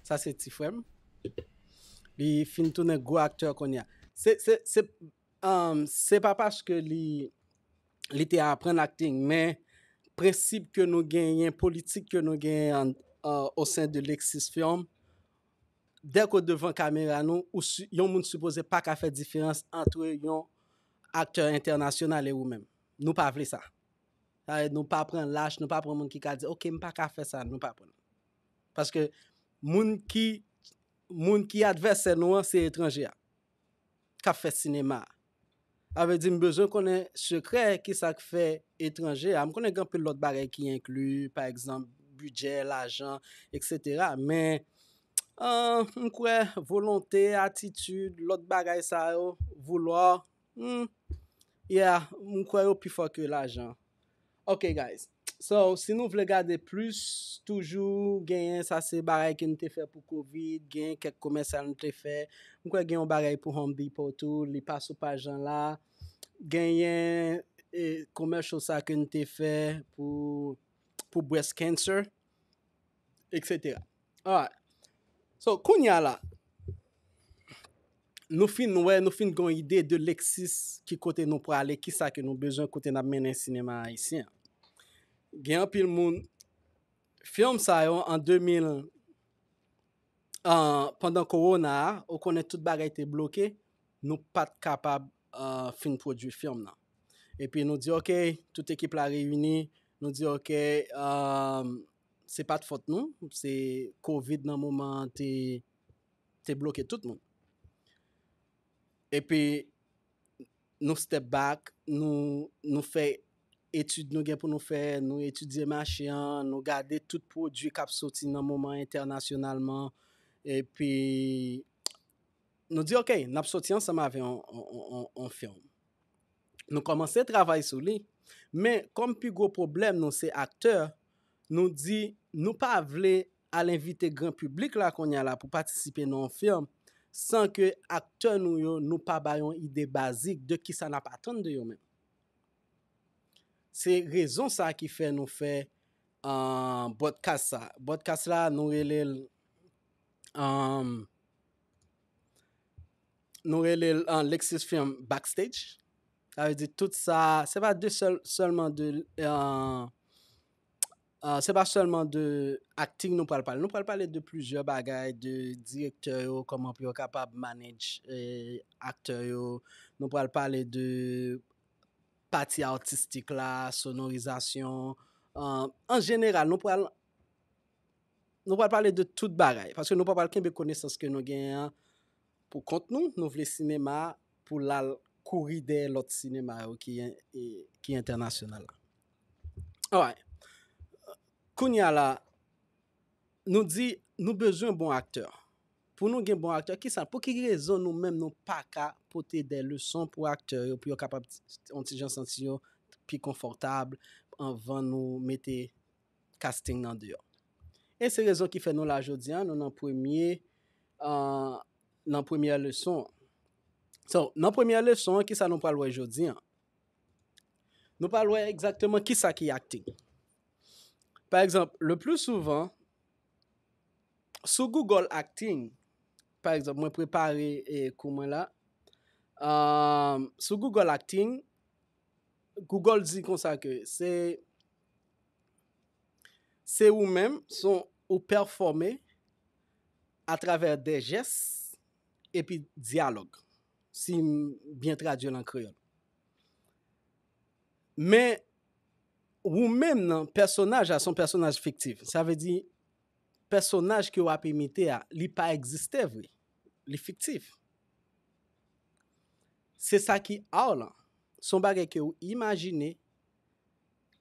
Sa se ti frè m. Li fin tounen gwo aktè kounye a. Se, se, se, um, se pa paske li, li te aprann acting, men prensip ke nou genyen, politik ke nou genyen an, uh, au sein de Lexis Film, dès que devan kamera nou, ou si, yon moun sipoze pa ka fè diferans antre yon aktè entènasyonal e ou menm. Nou pa vle sa. Sa vle di nou pa pran lach, nou pa pran moun ki ka di, "Ok, m pa ka fè sa," nou pa pran. Paske moun ki, moun ki advèsè nou an, se etranje a k ap fè sinema a. Sa vle di m bezwen konnen sekrè, kisa k fè etranje a. M konnen gen anpil lòt bagay ki enkli, pa egzanp, bidjè, lajan, et cetera. Men, ah, m kwè volonte, atitid, lòt bagay sa yo, voulwa, hmm, yeah, m kwè yo pi fò ke lajan. Ok, guys. So, si nou vle gade plis, toujou genyen, sa se bagay ke n te fè pou covid, genyen kèk komèsyal n te fè. M kwè gen yon bagay pou Home Depot tou, li pa sou paj lan la. Genyen, e, commercial sa ke n te fè pou, pou breast cancer, et cetera. Alright. So, kounye a la, nou fin wè, nou fin gon ide de Lexis, ki kote nou prale, kisa ke nou bezwen, kote n ap mennen sinema ayisyen an. Gen anpil moun, film sa yo an de mil, ah, pandan kowona a, ou konnen tout bagay te bloke, nou pa t kapab, ah, fin pwodui film nan. Epi nou di, ok, tout ekip la reyini, nou di, ok, ah, se pa t fòt nou, se covid nan moman an te, te bloke tout moun. Epi, nou step back, nou, nou fè etid nou gen pou nou fè, nou etidye mache an, nou gade tout pwodui k ap soti nan moman entènasyonalman, epi nou di, ok, n ap soti ansanm avè yon, yon, yon, yon, yon film. Nou kòmanse travay sou li, men kòm pi gwo pwoblèm nou se aktè, nou di nou pa vle al envite gran piblik la kounye a la pou patisipe nan yon film san ke aktè nou yo, nou pa ba yon ide bazik de kisa n ap atann de yo menm. Se rezon sa ki fè nou fè, ah, broadcast sa. Broadcast la, nou rele l, ah, nou rele l, ah, Lexis Film Backstage. Sa vle di tout sa, se pa de sèl, sèlman de, ah, ah, se pa sèlman de acting nou pral pale. Nou pral pale de plizyè bagay, de direktè yo, kòman pou yo kapab manage, eh, aktè yo. Nou pral pale de pati atistik la, sonorizasyon. Ah, an jeneral, nou pral, nou pral pale de tout bagay, paske nou pa pral kenbe konesans ke nou genyen an pou kont nou, nou vle sinema pou l al kouri dèyè lòt sinema yo ki, e, ki entènasyonal la. Alright. Kounye a la, nou di nou bezwen bon aktè. Pou nou gen bon aktè, kisa, pou ki rezon nou menm nou pa ka pote de leson pou aktè yo, pou yo kapab t-, yon ti jan santi yo pi konfòtab anvan nou mete casting nan deyò? E se rezon ki fè nou la jodi a, nou nan premye, ah, nan premyè leson an. So, nan premyè leson an, kisa nou pral wè jodi a? Nou pral wè egzakteman kisa ki acting. Pa egzanp, le pli souvan, sou Google Acting, pa egzanp, mwen prepare e, kou mwen la. Um, sou Google Acting, Google di konsa ke se se ou menm, se ou pèfòme atravè de jès epi dyalòg, si m byen tradui l an kreyòl. Men, ou menm nan, pèsonaj la se yon pèsonaj fiktif. Sa vle di, pèsonaj ke w ap imite a, li pa egziste vre. Li fiktif. Se sa ki art lan. Se yon bagay ke w imajine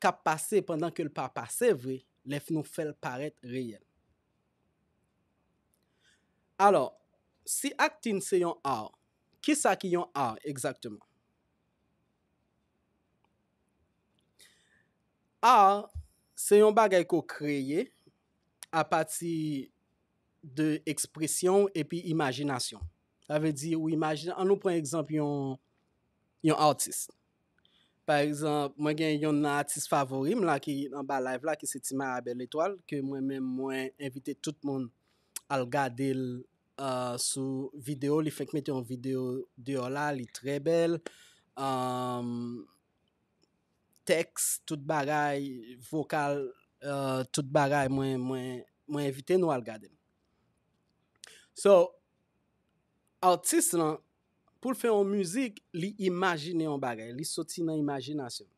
k ap pase pandan ke l pa pase vre, lè nou fè l parèt reyèl. Alò, si acting se yon art, kisa ki yon art egzakteman? Art, se yon bagay ke w kreye apati de ekspresyon epi imajinasyon. Sa vle di, ou imajine, an nou pran egzanp yon, yon atis. Pa egzanp, mwen gen yonn nan atis favori m la ki anba live la, ki se Ti Mara Bèl Etwal, ke mwen menm mwen envite tout moun al gade l, uh, sou videyo. Li fenk mete yon videyo deyò la, li trè bèl. Um, tèks, tout bagay, vokal, uh, tout bagay, mwen, mwen, mwen envite nou al gade l. So, atis lan, pou l fè yon mizik, li imajine yon bagay, li soti nan imajinasyon.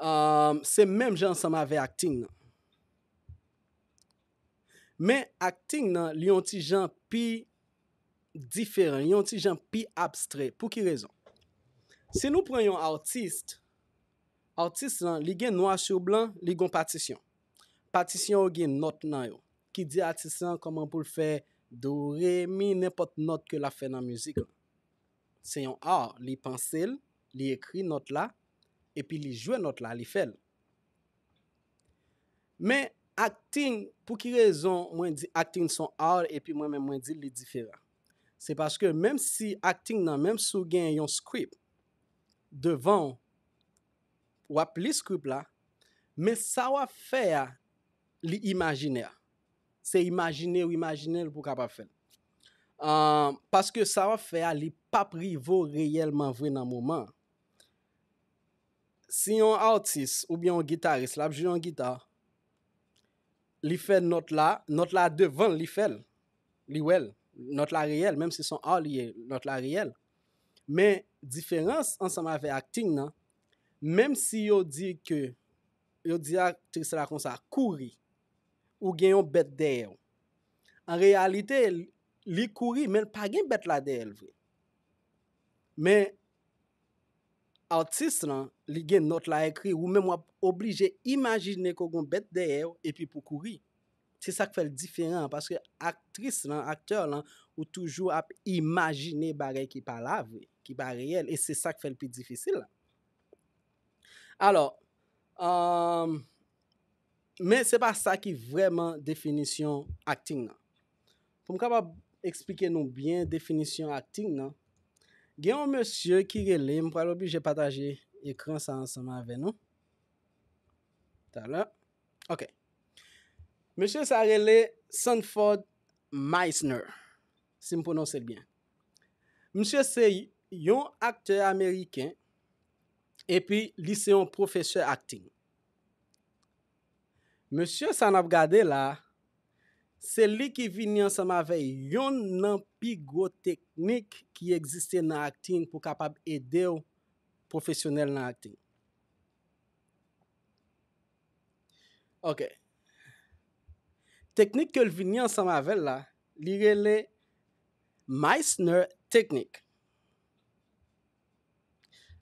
Um, se menm jan ansanm avè acting nan. Men acting nan, li yon ti jan pi diferan, li yon ti jan pi abstrè. Pou ki rezon? Si nou pran yon atis, atis lan, li gen nwa sou blan, li gen yon patisyon. Patisyon yo gen nòt nan yo, ki di atis lan kòman pou l fè do, re, mi, nenpòt nòt ke l ap fè nan mizik lan. Se yon art, li panse l, li ekri nòt la, epi li jwe nòt la, li fè l. Men, acting, pou ki rezon mwen di acting se yon art epi mwen menm mwen di li diferan? Se paske menm si acting nan, menm si w gen yon script devan w, w ap li script la, men sa w ap fè a, li imajinè. Se imajine w imajine l pou w kapab fè l. Ah, paske sa w ap fè a, li p ap rive w reyèlman vre nan moman an. Si yon atis oubyen yon gitaris, l ap jwe yon gita, li fè nòt la, nòt la devan l, li fè l, li wè l. Nòt la reyèl, menm si se yon art li ye, nòt la reyèl. Men, diferans ansanm avè acting nan, menm si yo di ke, yo di aktris la konsa, kouri, ou gen yon bèt dèyè w. An reyalite, li kouri, men l pa gen bèt la dèyè l vre. Men, atis lan, li gen nòt la ekri, ou menm w ap oblije imajine ke w gen yon bèt dèyè w epi pou kouri. Se sa k fè l diferan, paske aktris lan, aktè lan, ou toujou ap imajine bagay ki pa la vre, ki pa reyèl, e se sa k fè l pi difisil la. Alò, um, men se pa sa ki vrèman definisyon acting nan. Pou m kapab eksplike nou byen definisyon acting nan, gen yon mesye ki rele, m pral oblije pataje ekran sa ansanm avè nou. Talè. Ok. Mesye sa rele Sanford Meisner, si m pwononse l byen. Misye se yon aktè ameriken, epi li se yon pwofesè acting. Mesye sa n ap gade la, se li ki vini ansanm avè yonn nan pi gwo teknik ki egziste nan acting pou kapab ede w pwofesyonèl nan acting. Ok. Teknik ke l vini ansanm avè l la, li rele Meisner Technique.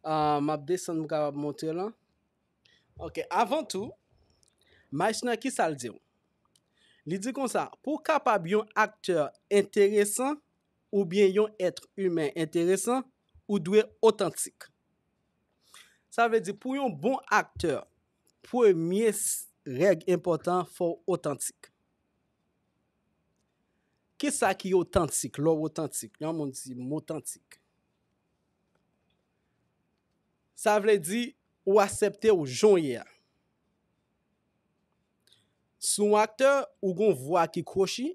Ah, m ap desann, m kapab montre l. Ok, avan tou, Meisner, kisa l di w? Li di konsa, pou w kapab yon aktè enteresan oubyen yon èt imen enteresan, ou dwe otantik. Sa vle di, pou yon bon aktè, premye s-, règ enpòtan, fò w otantik. Kisa ki otantik, lè w otantik? Yon moun di m otantik. Sa vle di ou aksepte w jan w ye a. Si w aktè, ou gon vwa ki kwochi,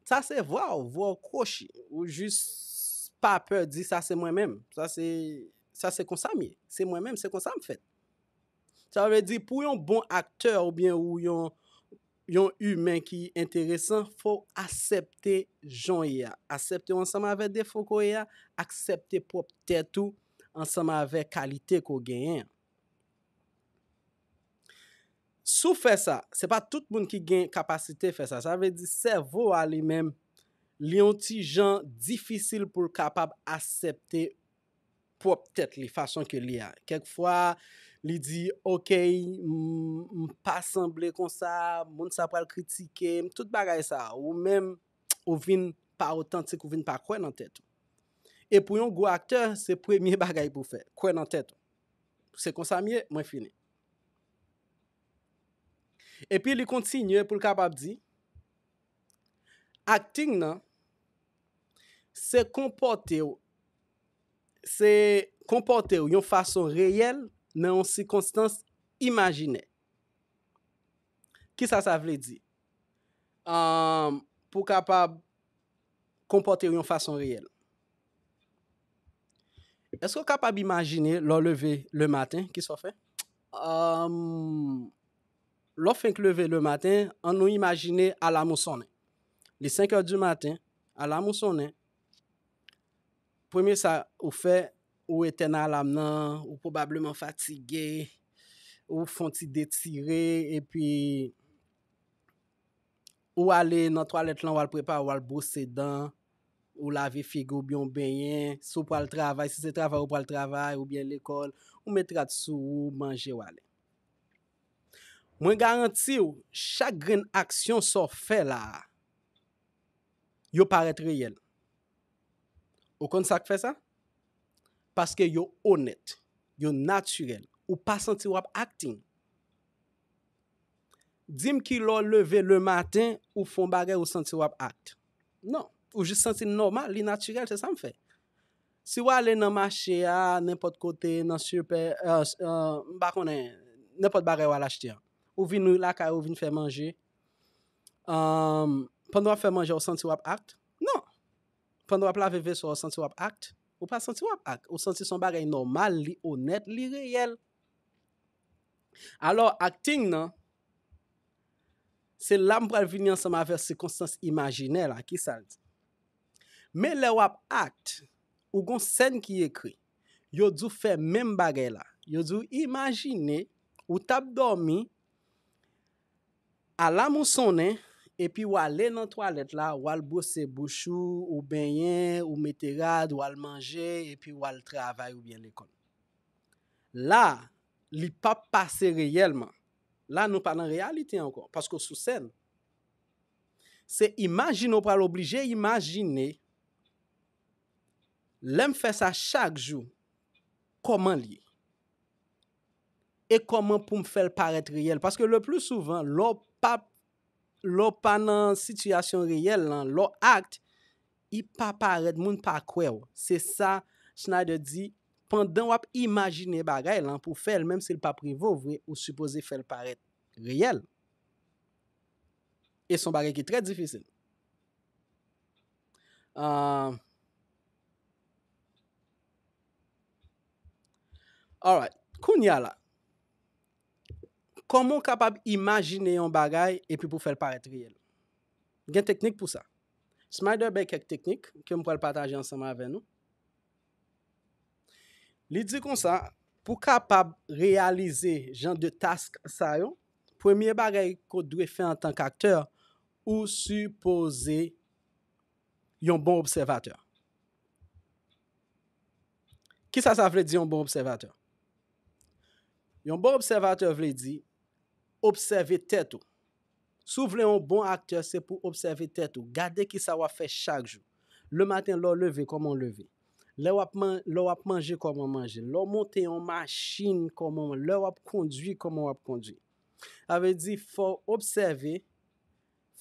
sa se vwa w, vwa w kwochi. Ou jis pa pè di sa se mwen menm. Sa se, sa se konsa m ye. Se mwen menm, se konsa m fèt. Sa vle di pou yon bon aktè oubyen ou yon, yon imen ki enteresan, fò w aksepte jan w ye a. Aksepte w ansanm avèk defo ke w ye a, aksepte pwòp tèt ou ansanm avèk kalite ke w genyen an. Si w fè sa, se pa tout moun ki gen kapasite fè sa. Sa vle di sèvo a li menm, li yon ti jan difisil pou l kapab aksepte pwòp tèt li, fason ke li a. Kèk fwa, li di, "Ok, m, m pa sanble konsa, moun sa pral kritike m," tout bagay sa. Ou menm, ou vin pa otantik, ou vin pa kwè nan tèt ou. E pou yon gwo aktè, se premye bagay pou w fè, kwè nan tèt ou. Se konsa m ye, mwen fini. Epi li kontinye pou l kapab di, acting nan, se konpòte w, se konpòte w yon fason reyèl nan yon sikonstans imajinè. Kisa sa vle di? Ahn, pou w kapab konpòte w yon fason reyèl. Èske w kapab imajine lè w leve lematen, kisa w fè? Ahn, lè w fenk leve lematen, ann nou imajine alam ou sonnen. Li senk è di maten, alam ou sonnen. Premye sa ou fè, ou etèn alam nan, ou pwobableman fatige, ou fè yon ti detire, epi ou ale nan twalèt lan, w al prepare, w al bwose dan, ou lave figi w oubyen w benyen, si w pral travay, si se travay ou pral travay, oubyen lekòl, ou met rad sou ou, manje, w ale. Mwen garanti w, chak grenn aksyon sa w fè la a, yo parèt reyèl. Ou konn sa k fè sa? Paske yo onèt, yo natirèl. Ou pa santi w ap acting. Di m ki lè w leve lematen, ou fè yon bagay, ou santi w ap act. Non, ou jis santi l nòmal, li natirèl, se sa m fè. Si w ale nan mache a, nenpòt kote, nan sipè, euh, euh, m pa konnen, nenpòt bagay w al achte an. Ou vin lakay ou, vin fè manje. Ahn, pandan w ap fè manje, ou santi w ap act? Non. Pandan w ap lave veso a, ou santi w ap act? Ou pa santi w ap act. Ou santi se yon bagay nòmal, li onèt, li reyèl. Alò, acting nan, se la m pral vini ansanm avèk sikonstans imajinè la. Kisa l di? Men lè w ap act, ou gon sèn ki ekri. Yo di w fè menm bagay la. Yo di w imajine ou t ap dòmi, alam ou sonnen, epi w ale nan twalèt la, w al bwose bouch ou, ou benyen, ou mete rad, w al manje, epi w al travay oubyen lekòl. La, li p ap pase reyèlman. La, nou pa nan reyalite ankò, paske w sou sèn. Se imajine w pral oblije imajine, lè m fè sa chak jou, kòman l ye? E kòman pou m fè l parèt reyèl? Paske le pli souvan, lè w pa, lè w pa nan sitiyasyon reyèl lan, lè w act, li pa parèt, moun pa kwè w. Se sa Schneider di, pandan w ap imajine bagay lan pou w fè l, menm si l p ap rive w vre, ou sipoze fè l parèt reyèl. E se yon bagay ki trè difisil. Ah, alright. Kounye a la, kòman w kapab imajine yon bagay epi pou w fè l parèt reyèl? Gen teknik pou sa. Schneider bay kèk teknik ke m pral pataje ansanm avè nou. Li di konsa, pou w kapab reyalize jan de task sa yo, premye bagay ke w dwe fè antank aktè, ou sipoze yon bon obsèvatè. Kisa sa vle di yon bon obsèvatè? Yon bon obsèvatè vle di obsève tèt ou. Si w vle yon bon aktè, se pou w obsève tèt ou. Gade kisa w ap fè chak jou. Lematen, lè w leve, kòman w leve? Lè w ap man-, lè w ap manje, kòman w manje? Lè w monte yon machin, kòman w, lè w ap kondui, kòman w ap kondui? Sa vle di, fò w obsève,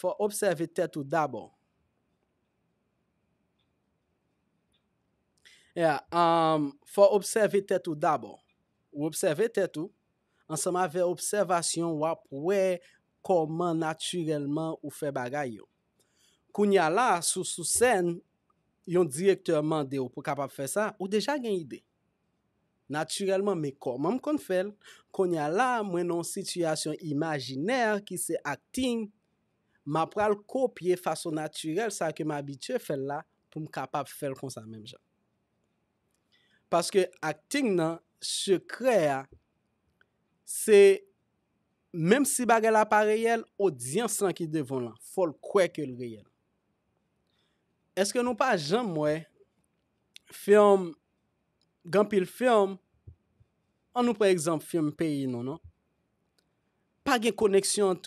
fò w obsève tèt ou dabò. Yeah, um, fò w obsève tèt ou dabò. ou obsève tèt ou, ansanm avè obsèvasyon, w ap wè kòman natirèlman ou fè bagay yo. Kounye a la, sou, sou sèn, yon direktè mande w pou kapab fè sa, ou deja gen ide. Natirèlman, men kòman m konn fè l? Kounye a la, mwen nan yon sitiyasyon imajinè ki se akting, m ap pral kopye fason natirèl sa ke m abitye fè l la pou m kapab fè l konsa menm jan. Paske akting nan, sekrè a, se menm si bagay la pa reyèl, odyans lan ki devan w lan, fò l kwè ke l reyèl. Èske nou pa janm wè fim, gen anpil fim, an nou pran egzanp fim peyi nou, non? Pa gen koneksyon ant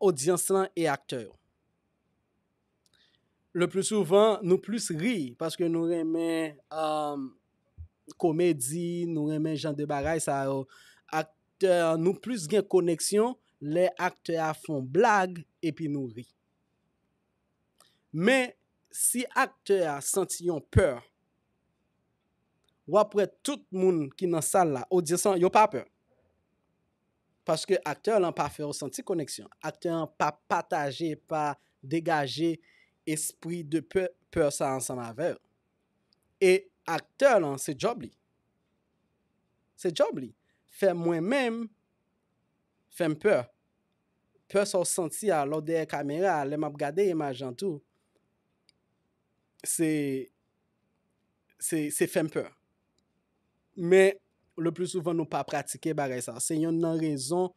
odyans lan e aktè yo. Le pli souvan, nou plis ri paske nou renmen, um, komedi, nou renmen jan de bagay sa yo. Aktè, nou plis gen koneksyon lè aktè a fè yon blag epi nou ri. Men, si aktè a santi yon pè, w ap wè tout moun ki nan sal la, odyans lan, yo pa pè. Paske aktè lan pa fè w santi koneksyon. Aktè an pa pataje, pa degaje espri de pè, pè sa ansanm avè w. E aktè lan, se djòb li. Se djòb li. Fè mwen menm, fè m pè. Pè sa w santi a, lè w dèyè kamera a, lè m ap gade imaj lan tou, se, se, se fè m pè. Men, le pli souvan, nou pa pratike bagay sa. Se yonn nan rezon,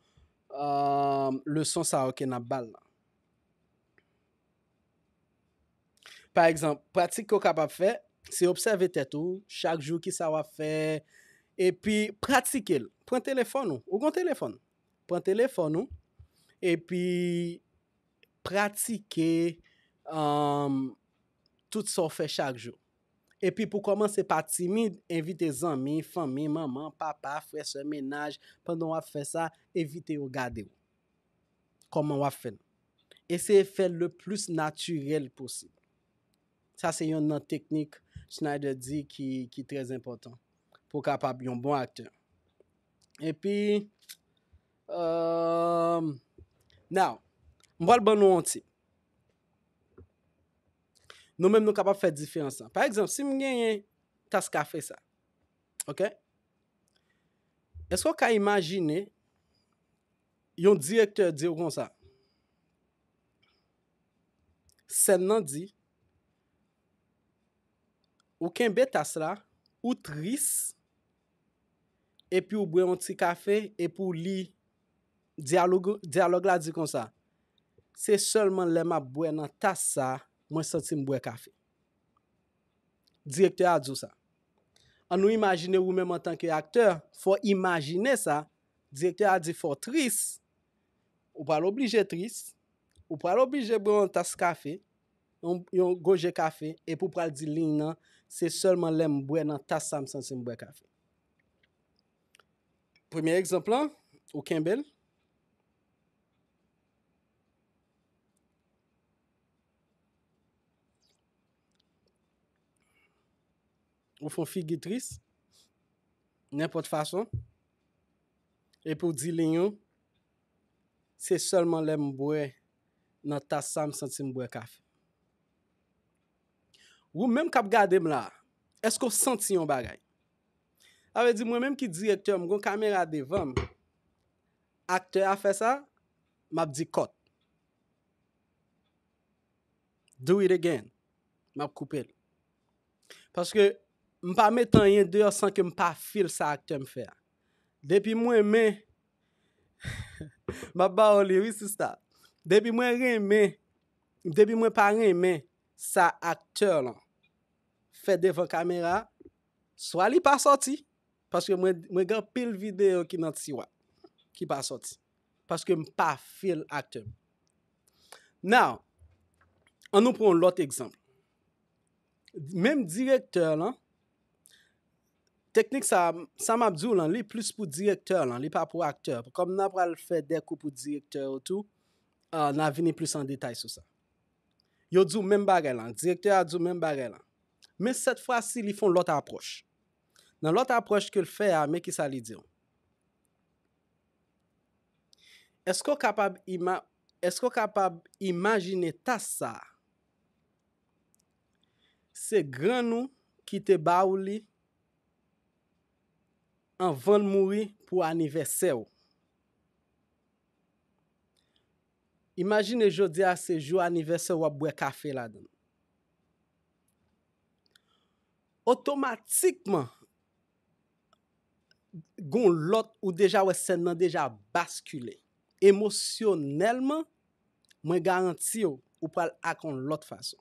um, leson sa yo ke n ap ba l la. Pa egzanp, pratik ke w kapab fè, se obsève tèt ou, chak jou kisa w ap fè, epi pratike l. Pran telefòn ou, ou gen telefòn. Pran telefòn ou, epi pratike, um, tout sa w fè chak jou. Epi pou kòmanse, pa timid, envite zanmi, fanmi, manman, papa, frè, sè, mennaj, pandan w ap fè sa, envite yo gade w. Kòman w ap fè l? Eseye fè l le plis natirèl posib. Sa se yonn nan teknik Schneider di ki, ki trè enpòtan pou w kapab yon bon aktè. Epi, um, now, m pral ban nou yon tip. Nou menm nou kapab fè diferans lan. Pa egzanp, si m genyen tas kafe sa, ok? Èske w ka imajine yon direktè di w konsa, sèn nan di, ou kenbe tas la, ou tris, epi w bwè yon ti kafe, epi w li dyalòg, dyalòg la di konsa, se sèlman lè m ap bwè nan tas sa, mwen santi m bwè kafe. Direktè a di w sa. Ann nou imajine ou menm antanke aktè, fò w imajine sa, direktè a di fò w tris, ou pral oblije tris, ou pral oblije bwè yon tas kafe, yon, yon goje kafe, epi w pral di liy nan, se sèlman lè m bwè nan tas sa m santi m bwè kafe. Premye egzanp lan, ou kenbe l. Ou fè yon figi tris, nenpòt fason, epi w di liy ou, se sèlman lè m bwè nan tas sa m santi m bwè kafe. Ou menm k ap gade m la, èske w santi yon bagay? Sa vle di, mwen menm ki direktè, m gon kamera devan m, aktè a fè sa, m ap di cut. Do it again. M ap koupe l. Paske m pa met anyen deyò san ke m pa feel sa aktè m fè a. Depi m renmen, m ap ba w li wi, sista. Depi mwen renmen, depi mwen pa renmen sa aktè lan fè devan kamera, swa li pa sòti, paske mwen, mwen gen anpil videyo ki nan tiwa, ki pa sòti. Paske m pa feel aktè m. Now, ann nou pran yon lòt egzanp. Menm direktè lan, teknik sa, sa m ap di w lan, li plis pou direktè lan, li pa pou aktè. Kòm n a pral fè de kou pou direktè yo tou, ah, n a vini plis an detay sou sa. Yo di w menm bagay lan, direktè a di w menm bagay lan. Men sèt fwa si, li fè yon lòt apwòch. Nan lòt apwòch ke l fè a, men kisa li di w. Èske w kapab ima-, èske w kapab imajine tas sa a? Se grann ou ki te ba ou li anvan l mouri pou anivèsè w. Imajine jodi a se jou anivèsè w, w ap bwè kafe ladan l. Otomatikman, gon lòt, ou deja wè sèn nan deja baskile. Emosyonèlman, mwen garanti w, ou pral ak yon lòt fason.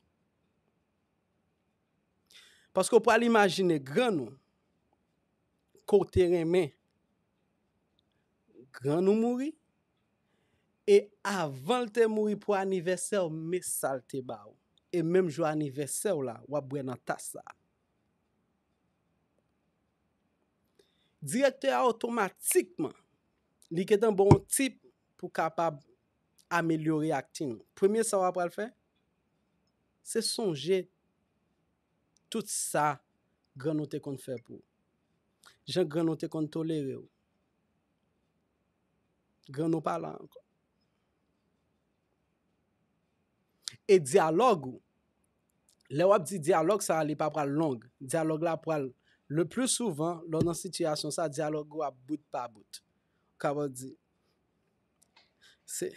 Paske w pral imajine grann ou, ke w te renmen, grann ou mouri, e avan l te mouri pou anivèsè w, men sa l te ba ou. E menm jou anivèsè w la, w ap bwè nan tas sa a. Direktè a otomatikman, li gentan ba w yon tip pou kapab amelyore akting ou. Premye sa w ap pral fè, se sonje tout sa grann ou te konn fè pou ou. Jan grann ou te konn tolere w. Grann ou pa la ankò. E dyalòg ou, lè w ap di dyalòg sa a, li pa pral long. Dyalòg la pral, le plus souvent, lè w nan sitiyasyon sa, dyalòg ou ap bout pa bout. Ou kapab di, se,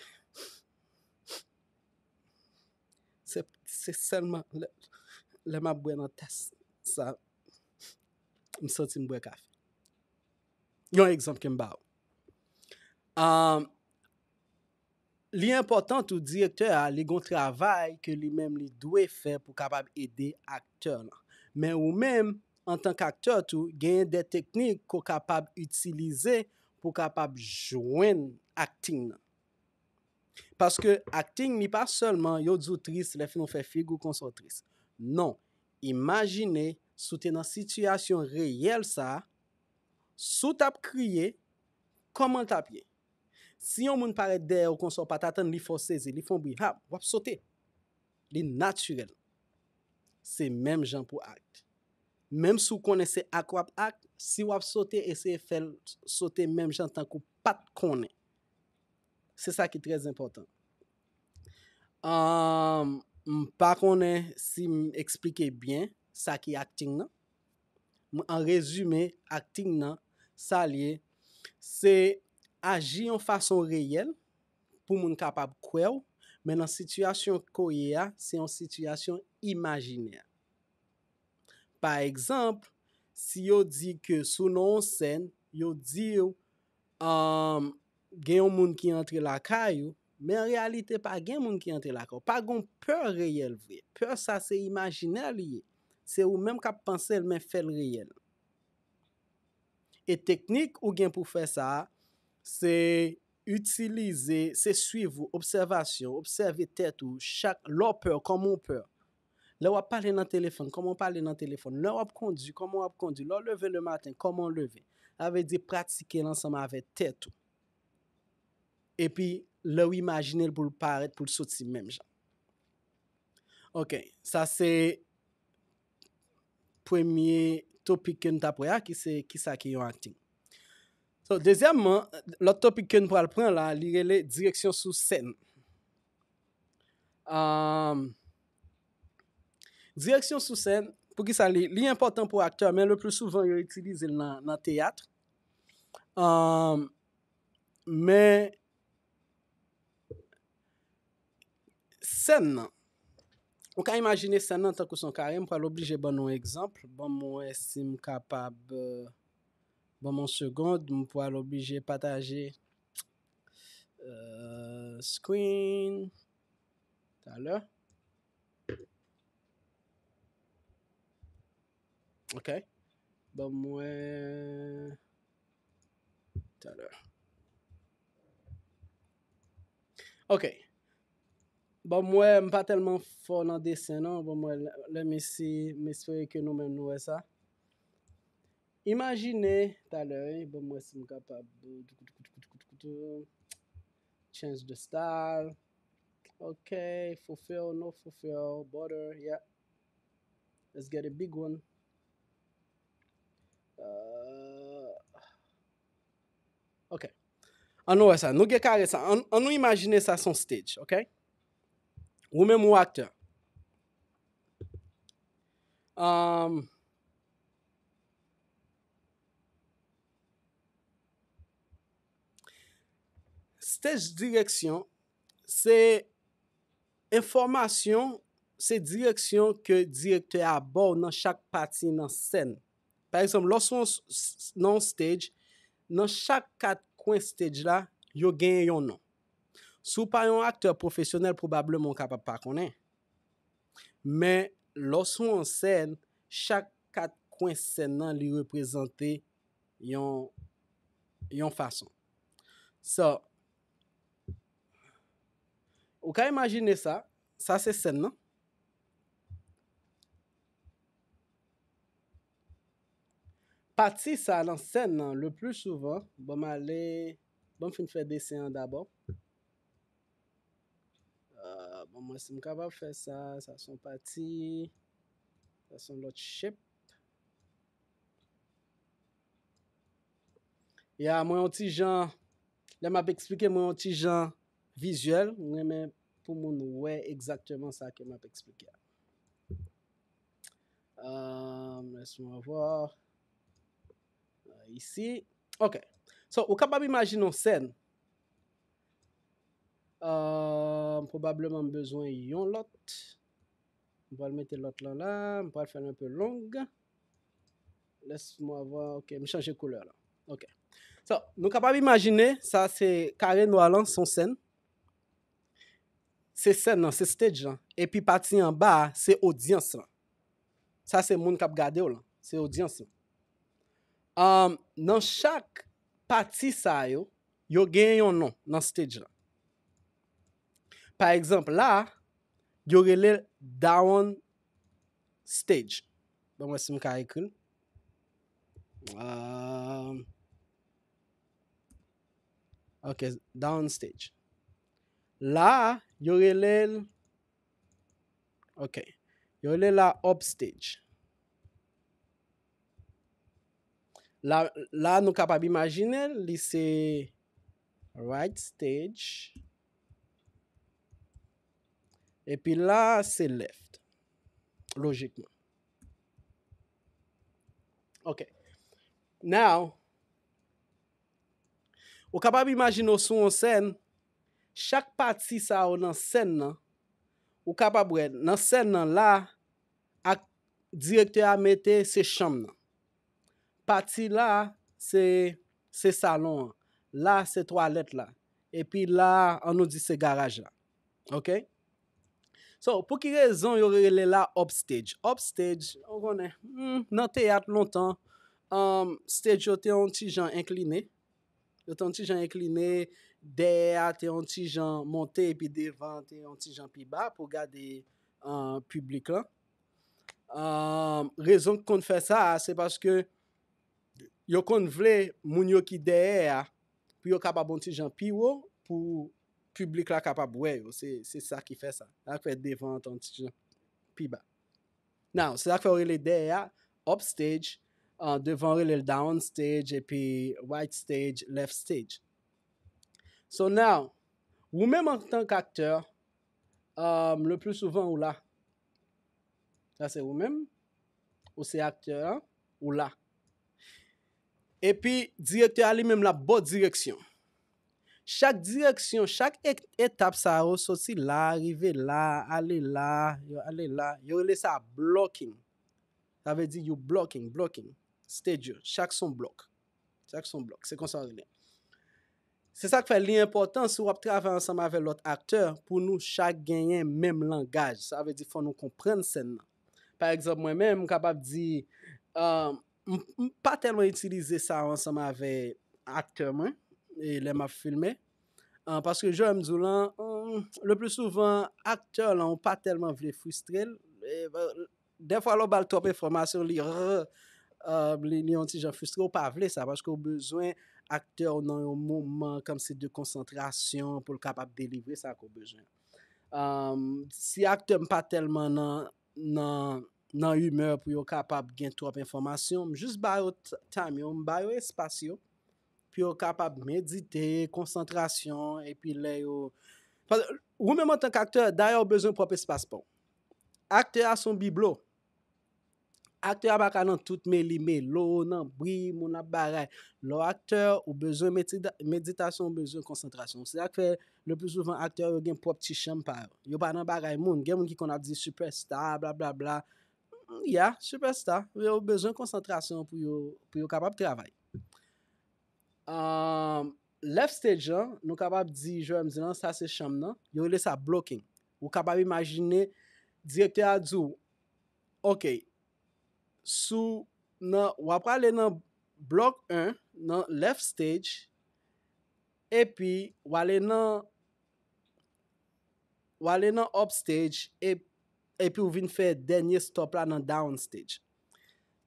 se, se sèlman lè, lè m ap bwè nan tas sa, m santi m bwè kafe. Yon egzanp ke m ba w. Ahn, li enpòtan tou, direktè a, li gon travay ke li menm li dwe fè pou kapab ede aktè lan. Men ou menm, antank aktè tou, genyen de teknik ke w kapab itilize pou kapab jwenn akting nan. Paske akting, li pa sèlman yo di w tris, lè fin w fè figi w konsa w tris. Non. Imajine si w te nan sitiyasyon reyèl sa a, si w t ap kriye, kòman l t ap ye? Si yon moun parèt dèyè w konsa, w pa t atann li fè w sezi, li fè yon bri, hap, w ap sote. Li natirèl. Se menm jan pou act. Menm si w konnen se act w ap act, si w ap sote, eseye fè l sote menm jan tankou w pa t konnen. Se sa ki trè enpòtan. Ahn, m pa konnen si m eksplike byen sa ki akting nan. M, an rezime, akting nan, sa l ye, se aji yon fason reyèl pou moun kapab kwè w, men nan sitiyasyon ke w ye a, se yon sitiyasyon imajinè. Pa egzanp, si yo di ke si w nan yon sèn, yo di w, um, gen yon moun ki antre lakay ou, men an reyalite pa gen moun ki antre lakay ou. Pa gen pè reyèl vre. Pè sa se imajinè li ye. Se ou menm k ap panse l, men fè l reyèl. E teknik ou gen pou fè sa a, se itilize, se swiv ou, obsèvasyon, obsève tèt ou, chak lè w pè, kòman w pè. Lè w ap pale nan telefòn, kòman w pale nan telefòn. Lè w ap kondui, kòman w ap kondui. Lè w leve lematen, kòman w leve. Sa vle di pratike l ansanm avèk tèt ou. Epi, lè w imajine l pou l parèt, pou l soti menm jan. Ok, sa se premye topik ke n t ap wè a, ki se kisa ki yon akting. So, dezyèmman, lòt topik ke n pral pran la, li rele direksyon sou sèn. Um, direksyon sou sèn, poukisa li, li enpòtan pou aktè, men le pli souvan yo itilize l nan, nan teyat. Um, men sèn nan, ou ka imajine sèn nan tankou se yon kare, m pral oblije ban nou yon egzanp. Ban m wè si m kapab, euh, ban m yon segond, m pral oblije pataje, euh, screen talè. Ok. Ban m wè talè. Ok. Ban m wè, m pa tèlman fò nan desen non. Ban m wè, let me see, m espere ke nou menm nou wè sa. Imajine talè, wi, ban m wè si m kapab change the style. Ok, fulfill, no fulfill, border, yeah. Let's get a big one. Ok. An nou wè sa. Nou gen kare sa. An nou imajine sa se yon stage, ok? Ou menm ou aktè. Um, stage direksyon, se enfòmasyon, se direksyon ke direktè a ba w nan chak pati nan sèn. Pa egzanp, lè w sou yon s- s- nan yon stage, nan chak kat kwen stage la, yo genyen yon non. Si w pa yon aktè pwofesyonèl, pwobableman w kapab pa konnen. Men lè w sou yon sèn, chak kat kwen sèn nan li reprezante yon yon fason. So, ou ka imajine sa, sa se sèn nan. Pati sa nan sèn nan, le pli souvan, ban m ale, ban m fin fè desen an dabò. Uh, bon, mwen si m kapab fè sa, sa se yon pati, sa se yon lòt shape. Ya, mwen yon ti jan, lè m ap eksplike, mwen yon ti jan vizyèl, mwen renmen pou moun wè egzakteman sa ke m ap eksplike a. Um, laisse-moi voir. Uh, ici. Ok. So, ou kapab imajine yon sèn. Uh, pwobableman m bezwen yon lòt. M pral mete lòt lan la. M pral fè l un peu long. Laisse-moi voir. Ok, m chanje koulè la. Ok. So, nou kapab imajine, sa se kare nwa lan, se yon sèn. Se sèn nan, se stage lan. Epi pati anba a, se odyans lan. Sa se moun k ap gade w lan. Se odyans lan. Um, nan chak pati sa yo, yo gen yon non nan stage lan. Pa egzanp, la, yo rele l down stage. Ban mwen si m ka ekri l. Um, ok, down stage. La, yo rele l, ok, yo rele la up stage. La, la nou kapab imajine l, li se right stage. Epi la, se left. Lojikman. Ok. Now, ou kapab imajine w sou yon sèn, chak pati sa yo nan sèn nan, ou kapab wè nan sèn nan la, ak direktè a mete se chanm nan. Pati la, se, se salon an. La, se twalèt la. Epi la, an nou di se garaj la. Ok? So, pou ki rezon yo rele la upstage? Upstage, ou konnen, hmm, nan teyat lontan, um, stage yo te yon ti jan enkline. Yo te yon ti jan enkline, dèyè a te yon ti jan monte, epi devan te yon ti jan pi ba pou gade, uh, piblik lan. Uh, rezon ki konn fè sa a, se paske yo konn vle moun yo ki dèyè a, pou yo kapab yon ti jan pi wo, pou piblik la kapab wè yo. Se, se sa ki fè sa. Sa k fè devan an te yon ti jan pi ba. Now, se sa k fè yo rele dèyè a upstage, uh, devan yo rele l downstage, epi right stage, left stage. So now, ou menm antank aktè, um, le pli souvan ou la. Sa se ou menm, ou se aktè an, ou la. Epi, direktè a li menm l ap ba w direksyon. Chak direksyon, chak e- etap sa yo, soti la, rive la, ale la, yo ale la, yo rele sa blocking. Sa vle di you blocking, blocking. Stage yo, chak se yon blòk. Chak se yon blòk. Se konsa yo rele. Se sa k fè li enpòtan si w ap travay ansanm avèk lòt aktè pou nou chak genyen menm langaj. Sa vle di fò nou konprann sèn nan. Pa egzanp, mwen menm, m kapab di, uh, m, m pa tèlman itilize sa ansanm avèk aktè mwen, e lè m ap filme. Uh, paske jan m di w lan, um, le pli souvan, aktè lan, ou pa tèlman vle fristre l. E, uh, dèfwa, lè w ba l twòp enfòmasyon, li, uh, li, li yon ti jan fristre. Ou pa vle sa, paske w bezwen aktè w nan yon moman kòmsi de konsantrasyon pou l kapab delivre sa ke w bezwen. Um, si aktè m pa tèlman nan, nan, nan imè pou yo kapab gen twòp enfòmasyon. M jis ba yo t- time yo, m ba yo espas yo pou yo kapab medite, konsantrasyon, epi lè yo. Paske ou menm antank aktè, dayè ou bezwen pwòp espas pa w. Aktè a se yon biblo. Aktè a pa ka nan tout meli melo, nan bri, moun ap bagay. Lè w aktè, ou bezwen medita- meditasyon, ou bezwen konsantrasyon. Se sa k fè le pli souvan aktè yo gen pwòp ti chanm pa yo. Yo pa nan bagay moun. Gen moun ki konn ap di sipèsta, blablabla. Ya, sipèsta. Yo bezwen konsantrasyon pou yo, pou yo kapab travay. Um, left stage lan, nou kapab di, jan m di lan, sa se chanm nan. Yo rele sa blocking. Ou kapab imajine, direktè a di w, ok, sou nan, w ap ale nan blòk en, nan left stage, epi w ale nan, w ale nan up stage, e, epi w vin fè dènye stop la nan down stage.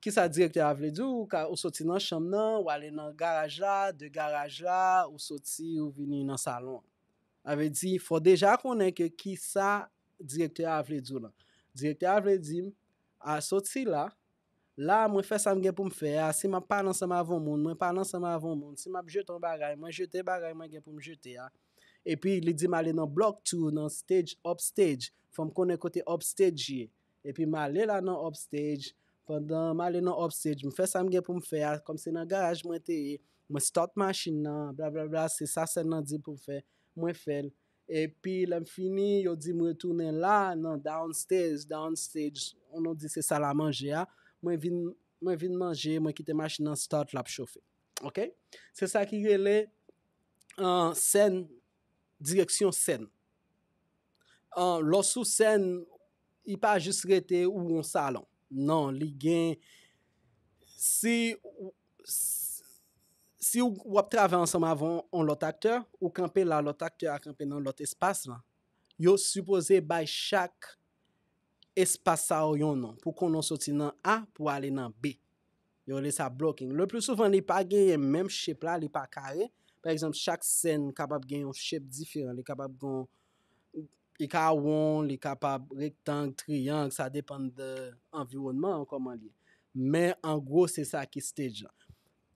Kisa direktè a vle di w? Ou ka, ou soti nan chanm nan, w ale nan garaj la, de garaj la, ou soti, ou vini nan salon an. Sa vle di, fò w deja konnen ke kisa direktè a vle di w lan. Direktè a vle di m, a soti la, la, mwen fè sa m gen pou m fè a. Si m ap pale ansanm avè yon moun, mwen pale ansanm avè yon moun. Si m ap jete yon bagay, mwen jete bagay mwen gen pou m jete a. Epi, li di m ale nan block two, nan stage, up stage. Fò m konnen kote up stage ye. Epi, m ale la nan up stage. Pandan m ale nan up stage, m fè sa m gen pou m fè a. Kòm se nan garaj mwen te ye, mwen start machin nan, blablabla, se sa sèn nan di pou m fè. Mwen fè l. Epi, lè m fini, yo di m retounen la, nan downstairs, downstage, nou di se sal a manje a. Mwen vin, mwen vin manje, mwen kite machin nan start, l ap chofe. Ok? Se sa ki rele, uh, sèn, direksyon sèn. Uh, lè w sou sèn, li pa jis rete ou yon salon. Non, li gen, si, si w ap travay ansanm avè yon, yon lòt aktè, ou kanpe la, lòt aktè a kanpe nan lòt espas lan. Yo sipoze bay chak espas sa yo yon non, pou konnen w soti nan A pou ale nan B. Yo rele sa blocking. Le pli souvan, li pa genyen menm shape la, li pa kare. Pa egzanp, chak sèn kapab gen yon shape diferan. Li kapab gen, li ka won, li kapab rektang, triyang, sa depann de anviwònman an, kòman li ye. Men, an gwo, se sa ki stage lan.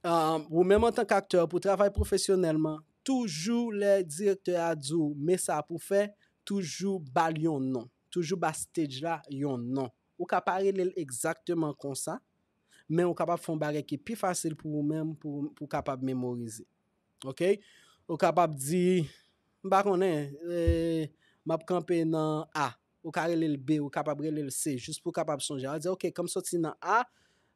Um, ou menm antank aktè, pou travay pwofesyonèlman, toujou lè direktè a di w, men sa pou fè, toujou ba l yon non. Toujou ba stage la yon non. Ou ka pa rele l egzakteman konsa, men ou kapab fè yon bagay ki pi fasil pou ou menm, pou, pou w kapab memorize. Ok? Ou kapab di, m pa konnen, eh, m ap kanpe nan A. Ou ka rele l B, ou kapab rele l C, jis pou w kapab sonje. A di, ok, kan m soti nan A,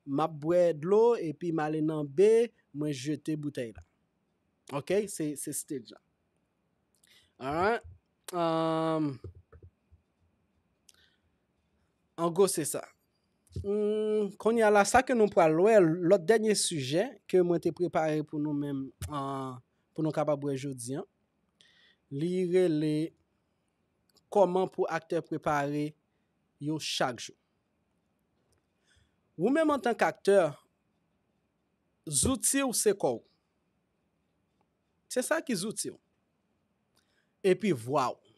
m ap bwè dlo, epi m ale nan B, mwen jete boutèy la. Ok? Se, se stage la. Alright. Um, an gwo, se sa. Hmm, kounye a la, sa ke nou pral wè, lòt dènye sijè ke mwen te prepare pou nou menm, uh, pou nou kapab wè jodi an, li rele kòman pou aktè prepare yo chak jou. Ou menm antank aktè, zouti w se kò w. Se sa ki zouti w. Epi vwa w.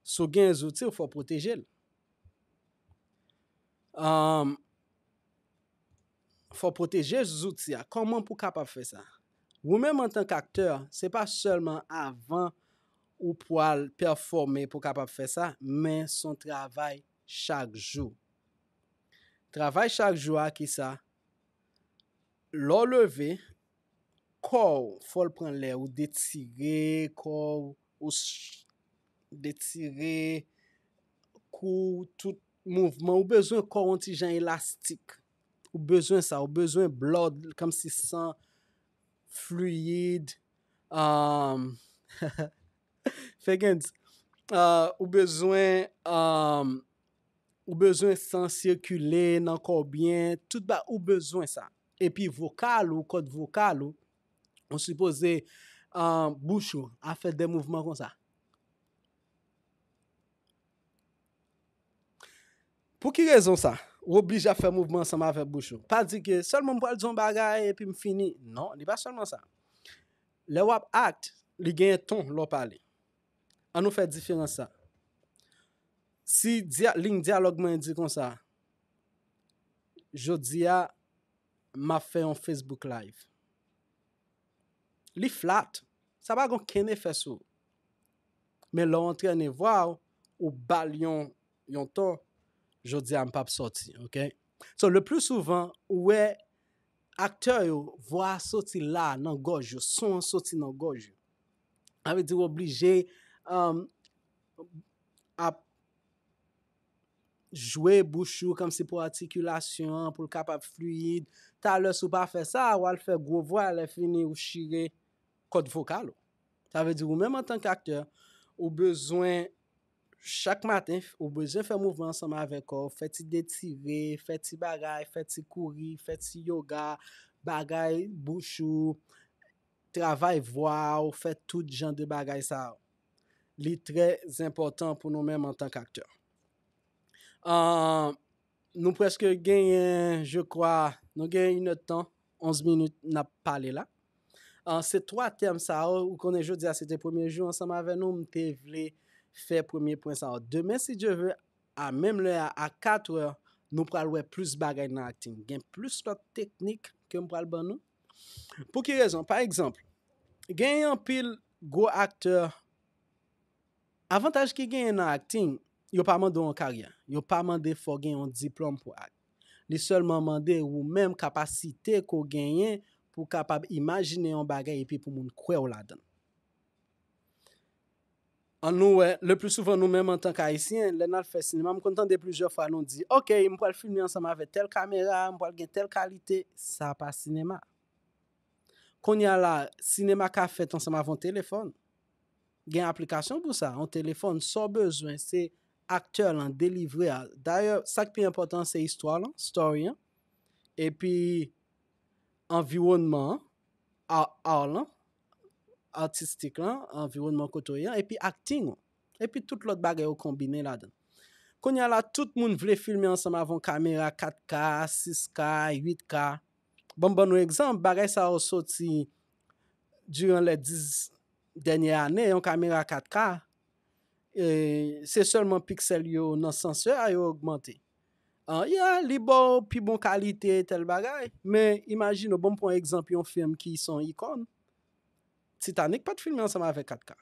Si w gen zouti w, fò w pwoteje l. Um, fò w pwoteje zouti a. Kòman pou w kapab fè sa? Ou menm antank aktè, se pa sèlman avan ou pral pèfòme pou w kapab fè sa, men se yon travay chak jou. Travay chak jou a, kisa? Lè w leve, kò w, fò l pran lè, ou detire kò w, ou s- detire kou w, tout mouvman, ou bezwen kò w yon ti jan elastik. Ou bezwen sa, ou bezwen blood, kòmsi san, fluid, um, Fegans, uh, ou bezwen, um, ou bezwen san sikile nan kò w byen, tout ba, ou bezwen sa. Epi vokal ou, kòd vokal ou, ou sipoze, um, bouch ou a fè de mouvman konsa. Pou ki rezon sa? Ou oblije ap fè mouvman ansanm avèk bouch ou. Pa di ke sèlman m pral di yon bagay epi m fini. Non, li pa sèlman sa. Lè w ap act, li genyen ton lè w pale. An nou fè diferans sa. Si dya- liy dyalòg mwen di konsa, jodi a, m ap fè yon Facebook Live. Li flat. Sa pa gen okenn efè sou ou. Men lè w antrene vwa w, ou ba l yon, yon ton, jodi a m p ap sòti, ok? So, le plus souvent, ou wè aktè yo, vwa a soti la nan gòj yo, son an soti nan gòj yo. Sa vle di w oblije um, ap jwe bouch ou kòmsi pou atikilasyon an, pou l kapab fliyid. Talè, si w pa fè sa, w al fè gwo vwa, lè fini, ou chire kòd vokal ou. Sa vle di, ou menm antanke aktè, ou bezwen, chak maten, ou bezwen fè mouvman ansanm avèk kò w, fè ti detire, fè ti bagay, fè ti kouri, fè ti yoga, bagay bouch ou, travay vwa ou, fè tout jan de bagay sa yo. Li trè enpòtan pou nou menm antanke aktè. Ah, nou prèske genyen, je crois, nou genyen inèdtan, onz minit n ap pale la. Ah, se twa tèm sa yo, ou konnen jodi a se te premye jou ansanm avè nou, m te vle fè premye pwen sa yo. Demen, si Dye vle, a menm lè a, a kat è, nou pral wè plis bagay nan akting. Gen plis lòt teknik ke m pral ban nou. Pou ki rezon? Pa egzanp, gen anpil gwo aktè, avantaj ki genyen nan akting, yo pa mande w yon karyè. Yo pa mande fò w gen yon diplòm pou act. Li sèlman mande ou menm kapasite ke w genyen pou w kapab imajine yon bagay epi pou moun kwè w ladan l. An nou wè, le plus souvent, nou menm antanke Ayisyen, lè n al fè sinema, m konn tande plizyè fwa nou di, ok, m pral filme ansanm avèk tèl kamera, m pral gen tèl kalite. Sa pa sinema. Kounye a la, sinema ka fèt ansanm avèk yon telefòn. Gen aplikasyon pou sa, yon telefòn, sa w bezwen, se aktè lan, delivre a. Dayè, sa k pi enpòtan, se istwa lan, story an, epi anviwònman an, ar, ar lan, atistik lan, anviwònman kote w ye an, epi akting ou. Epi tout lòt bagay yo konbine ladan. Kounye a la, tout moun vle filme ansanm avèk yon kamera kat K, sis K, uit K. Ban m ban nou egzanp, bagay sa yo soti diran lè dis dènye ane, yon kamera kat K, e, se sèlman piksèl yo nan sansè a yo ogmante. Ah, yeah, li ba w pi bon kalite tèl bagay, men imajine w, bon, m pran egzanp yon fim ki se yon ikòn. Titanic pa t filme ansanm avèk kat K.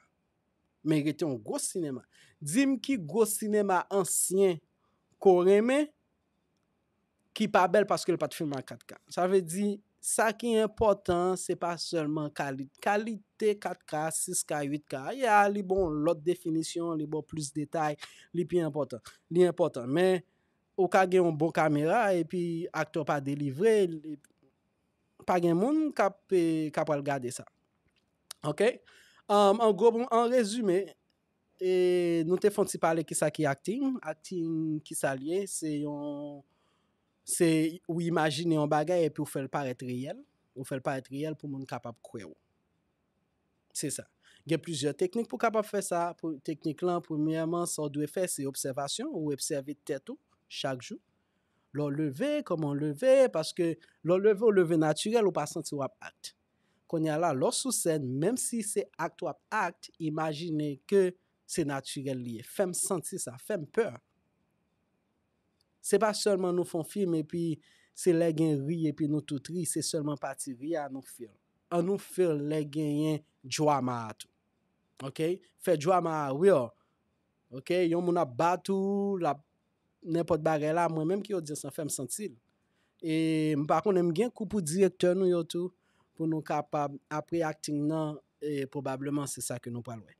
Men rete yon gwo sinema. Di m ki gwo sinema ansyen ke w renmen ki pa bèl paske l pa t filme a kat K. Sa vle di, sa ki enpòtan, se pa sèlman kali, kalite kat K, sis K, uit K. Ya, li ba w lòt definisyon, li ba w plis detay, li pi enpòtan. Li enpòtan. Men, ou ka gen yon bon kamera, epi aktè pa delivre, li, pa gen moun k ap, eh, k ap pral gade sa. Ok? Um, an gwo, an rezime, e, nou te fè yon ti pale kisa ki akting. Akting, kisa l ye? Se yon, se ou imajine yon bagay epi ou fè l parèt reyèl. Ou fè l parèt reyèl pou moun kapab kwè w. Se sa. Gen plizyè teknik pou kapab fè sa. Pou, teknik lan, premyèman, sa w dwe fè, se obsèvasyon. Ou obsève tèt ou chak jou. Lè w leve, kòman w leve, paske lè w leve, w leve natirèl, ou pa santi w ap act. Kounye a la, lè w sou sèn, menm si se act w ap act, imajine ke se natirèl li ye. Fè m santi sa, fè m pè. Se pa sèlman nou fè yon fim epi se lè gen ri epi nou tout ri, se sèlman pati ri a nou feel. An nou feel lè genyen drama a tou. Ok? Fè drama a real. Ok? Yon moun ap bat ou, l ap nenpòt bagay la, mwen menm ki odyans lan fè m santi l. E m pa konnen, m gen kou pou direktè nou yo tou, pou nou kapab, apre akting nan, e pwobableman se sa ke nou pral wè.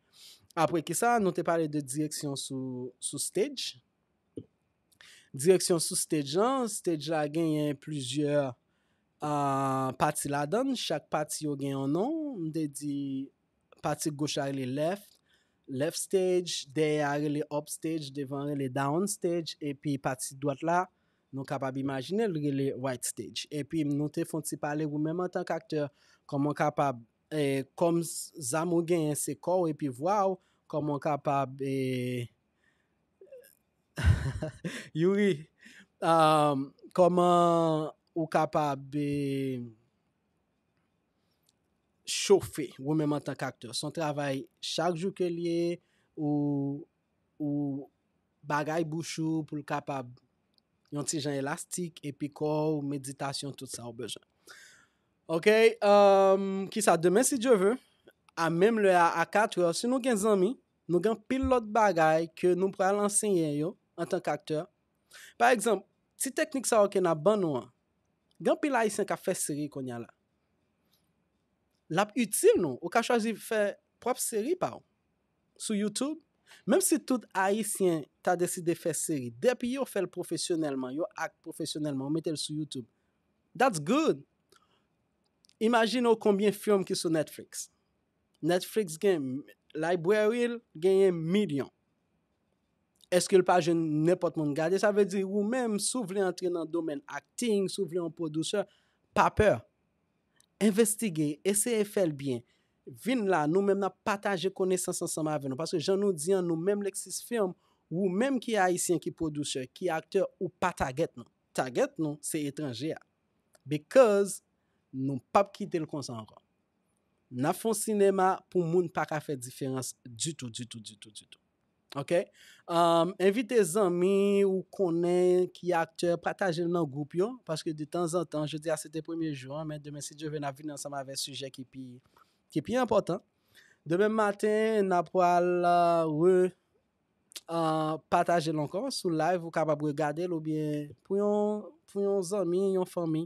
Apre ki sa, nou te pale de direksyon sou, sou stage. Direksyon sou stage lan, stage la genyen plizyè, ah, pati ladan l, chak pati yo gen yon non, m te di pati goch la rele left, left stage, dèyè a rele up stage, devan rele down stage, epi pati dwat la, nou kapab imajine l rele right stage. Epi nou te fè yon ti pale ou menm antanke aktè, kòman w kapab, eh, kòm s-, zam ou genyen se kò w epi vwa w, kòman w kapab, eh, Youri, um, kòman ou kapab, eh, chofe ou menm antanke aktè? Se yon travay chak jou ke l ye, ou, ou bagay bouch ou pou l kapab yon ti jan elastik, epi kò w, meditasyon, tout sa w bezwen. Ok, um, kisa demen, si Dye ve, a menm lè a, a katrè, si nou gen zanmi, nou gen pil lòt bagay ke nou pral ansenyen yo antank aktè. Pa egzanp, ti teknik sa yo ke n ap ban nou an, gen pil Ayisyen k ap fè seri kounye a la. L ap itil nou. Ou ka chwazi fè pwòp seri pa w sou YouTube. Menm si tout Ayisyen ta deside fè seri, depi yo fè l pwofesyonèlman, yo act pwofesyonèlman, yo mete l sou YouTube. That's good. Imajine w konbyen fim ki sou Netflix. Netflix gen library l, genyen milyon. Èske l pa jwenn nenpòt moun gade? Sa vle di ou menm, si w vle antre nan domèn acting, si w vle yon pwodisè, pa pè. Envestige, eseye fè l byen. Vin la, nou menm n ap pataje konesans ansanm avè nou. Paske jan nou di an, nou menm Lexis Film, ou menm ki Ayisyen, ki pwodisè, ki aktè, ou pa target nou. Target nou, se etranje a. Because nou p ap kite l konsa ankò. N ap fè yon sinema pou moun pa ka fè diferans ditou, ditou, ditou, ditou. Ok? Um, envite zanmi ou konnen ki aktè, pataje l nan gwoup yo, paske de tanzantan, jodi a se te premye jou an, men demen, si Dye ve, n ap vin ansanm avèk sijè ki pi, ki pi enpòtan. Demen maten, n ap pral uh, re uh, pataje l ankò sou live, ou kapab regade l oubyen pou yon, pou yon zanmi, yon fanmi.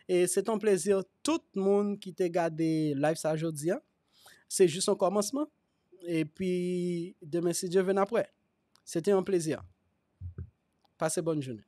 E se te yon plezi tout moun ki te gade live sa jodi a. Se jis yon kòmansman. Epi demen, si Dye ve, n ap wè. Se te yon plezi. Pase bòn jounen.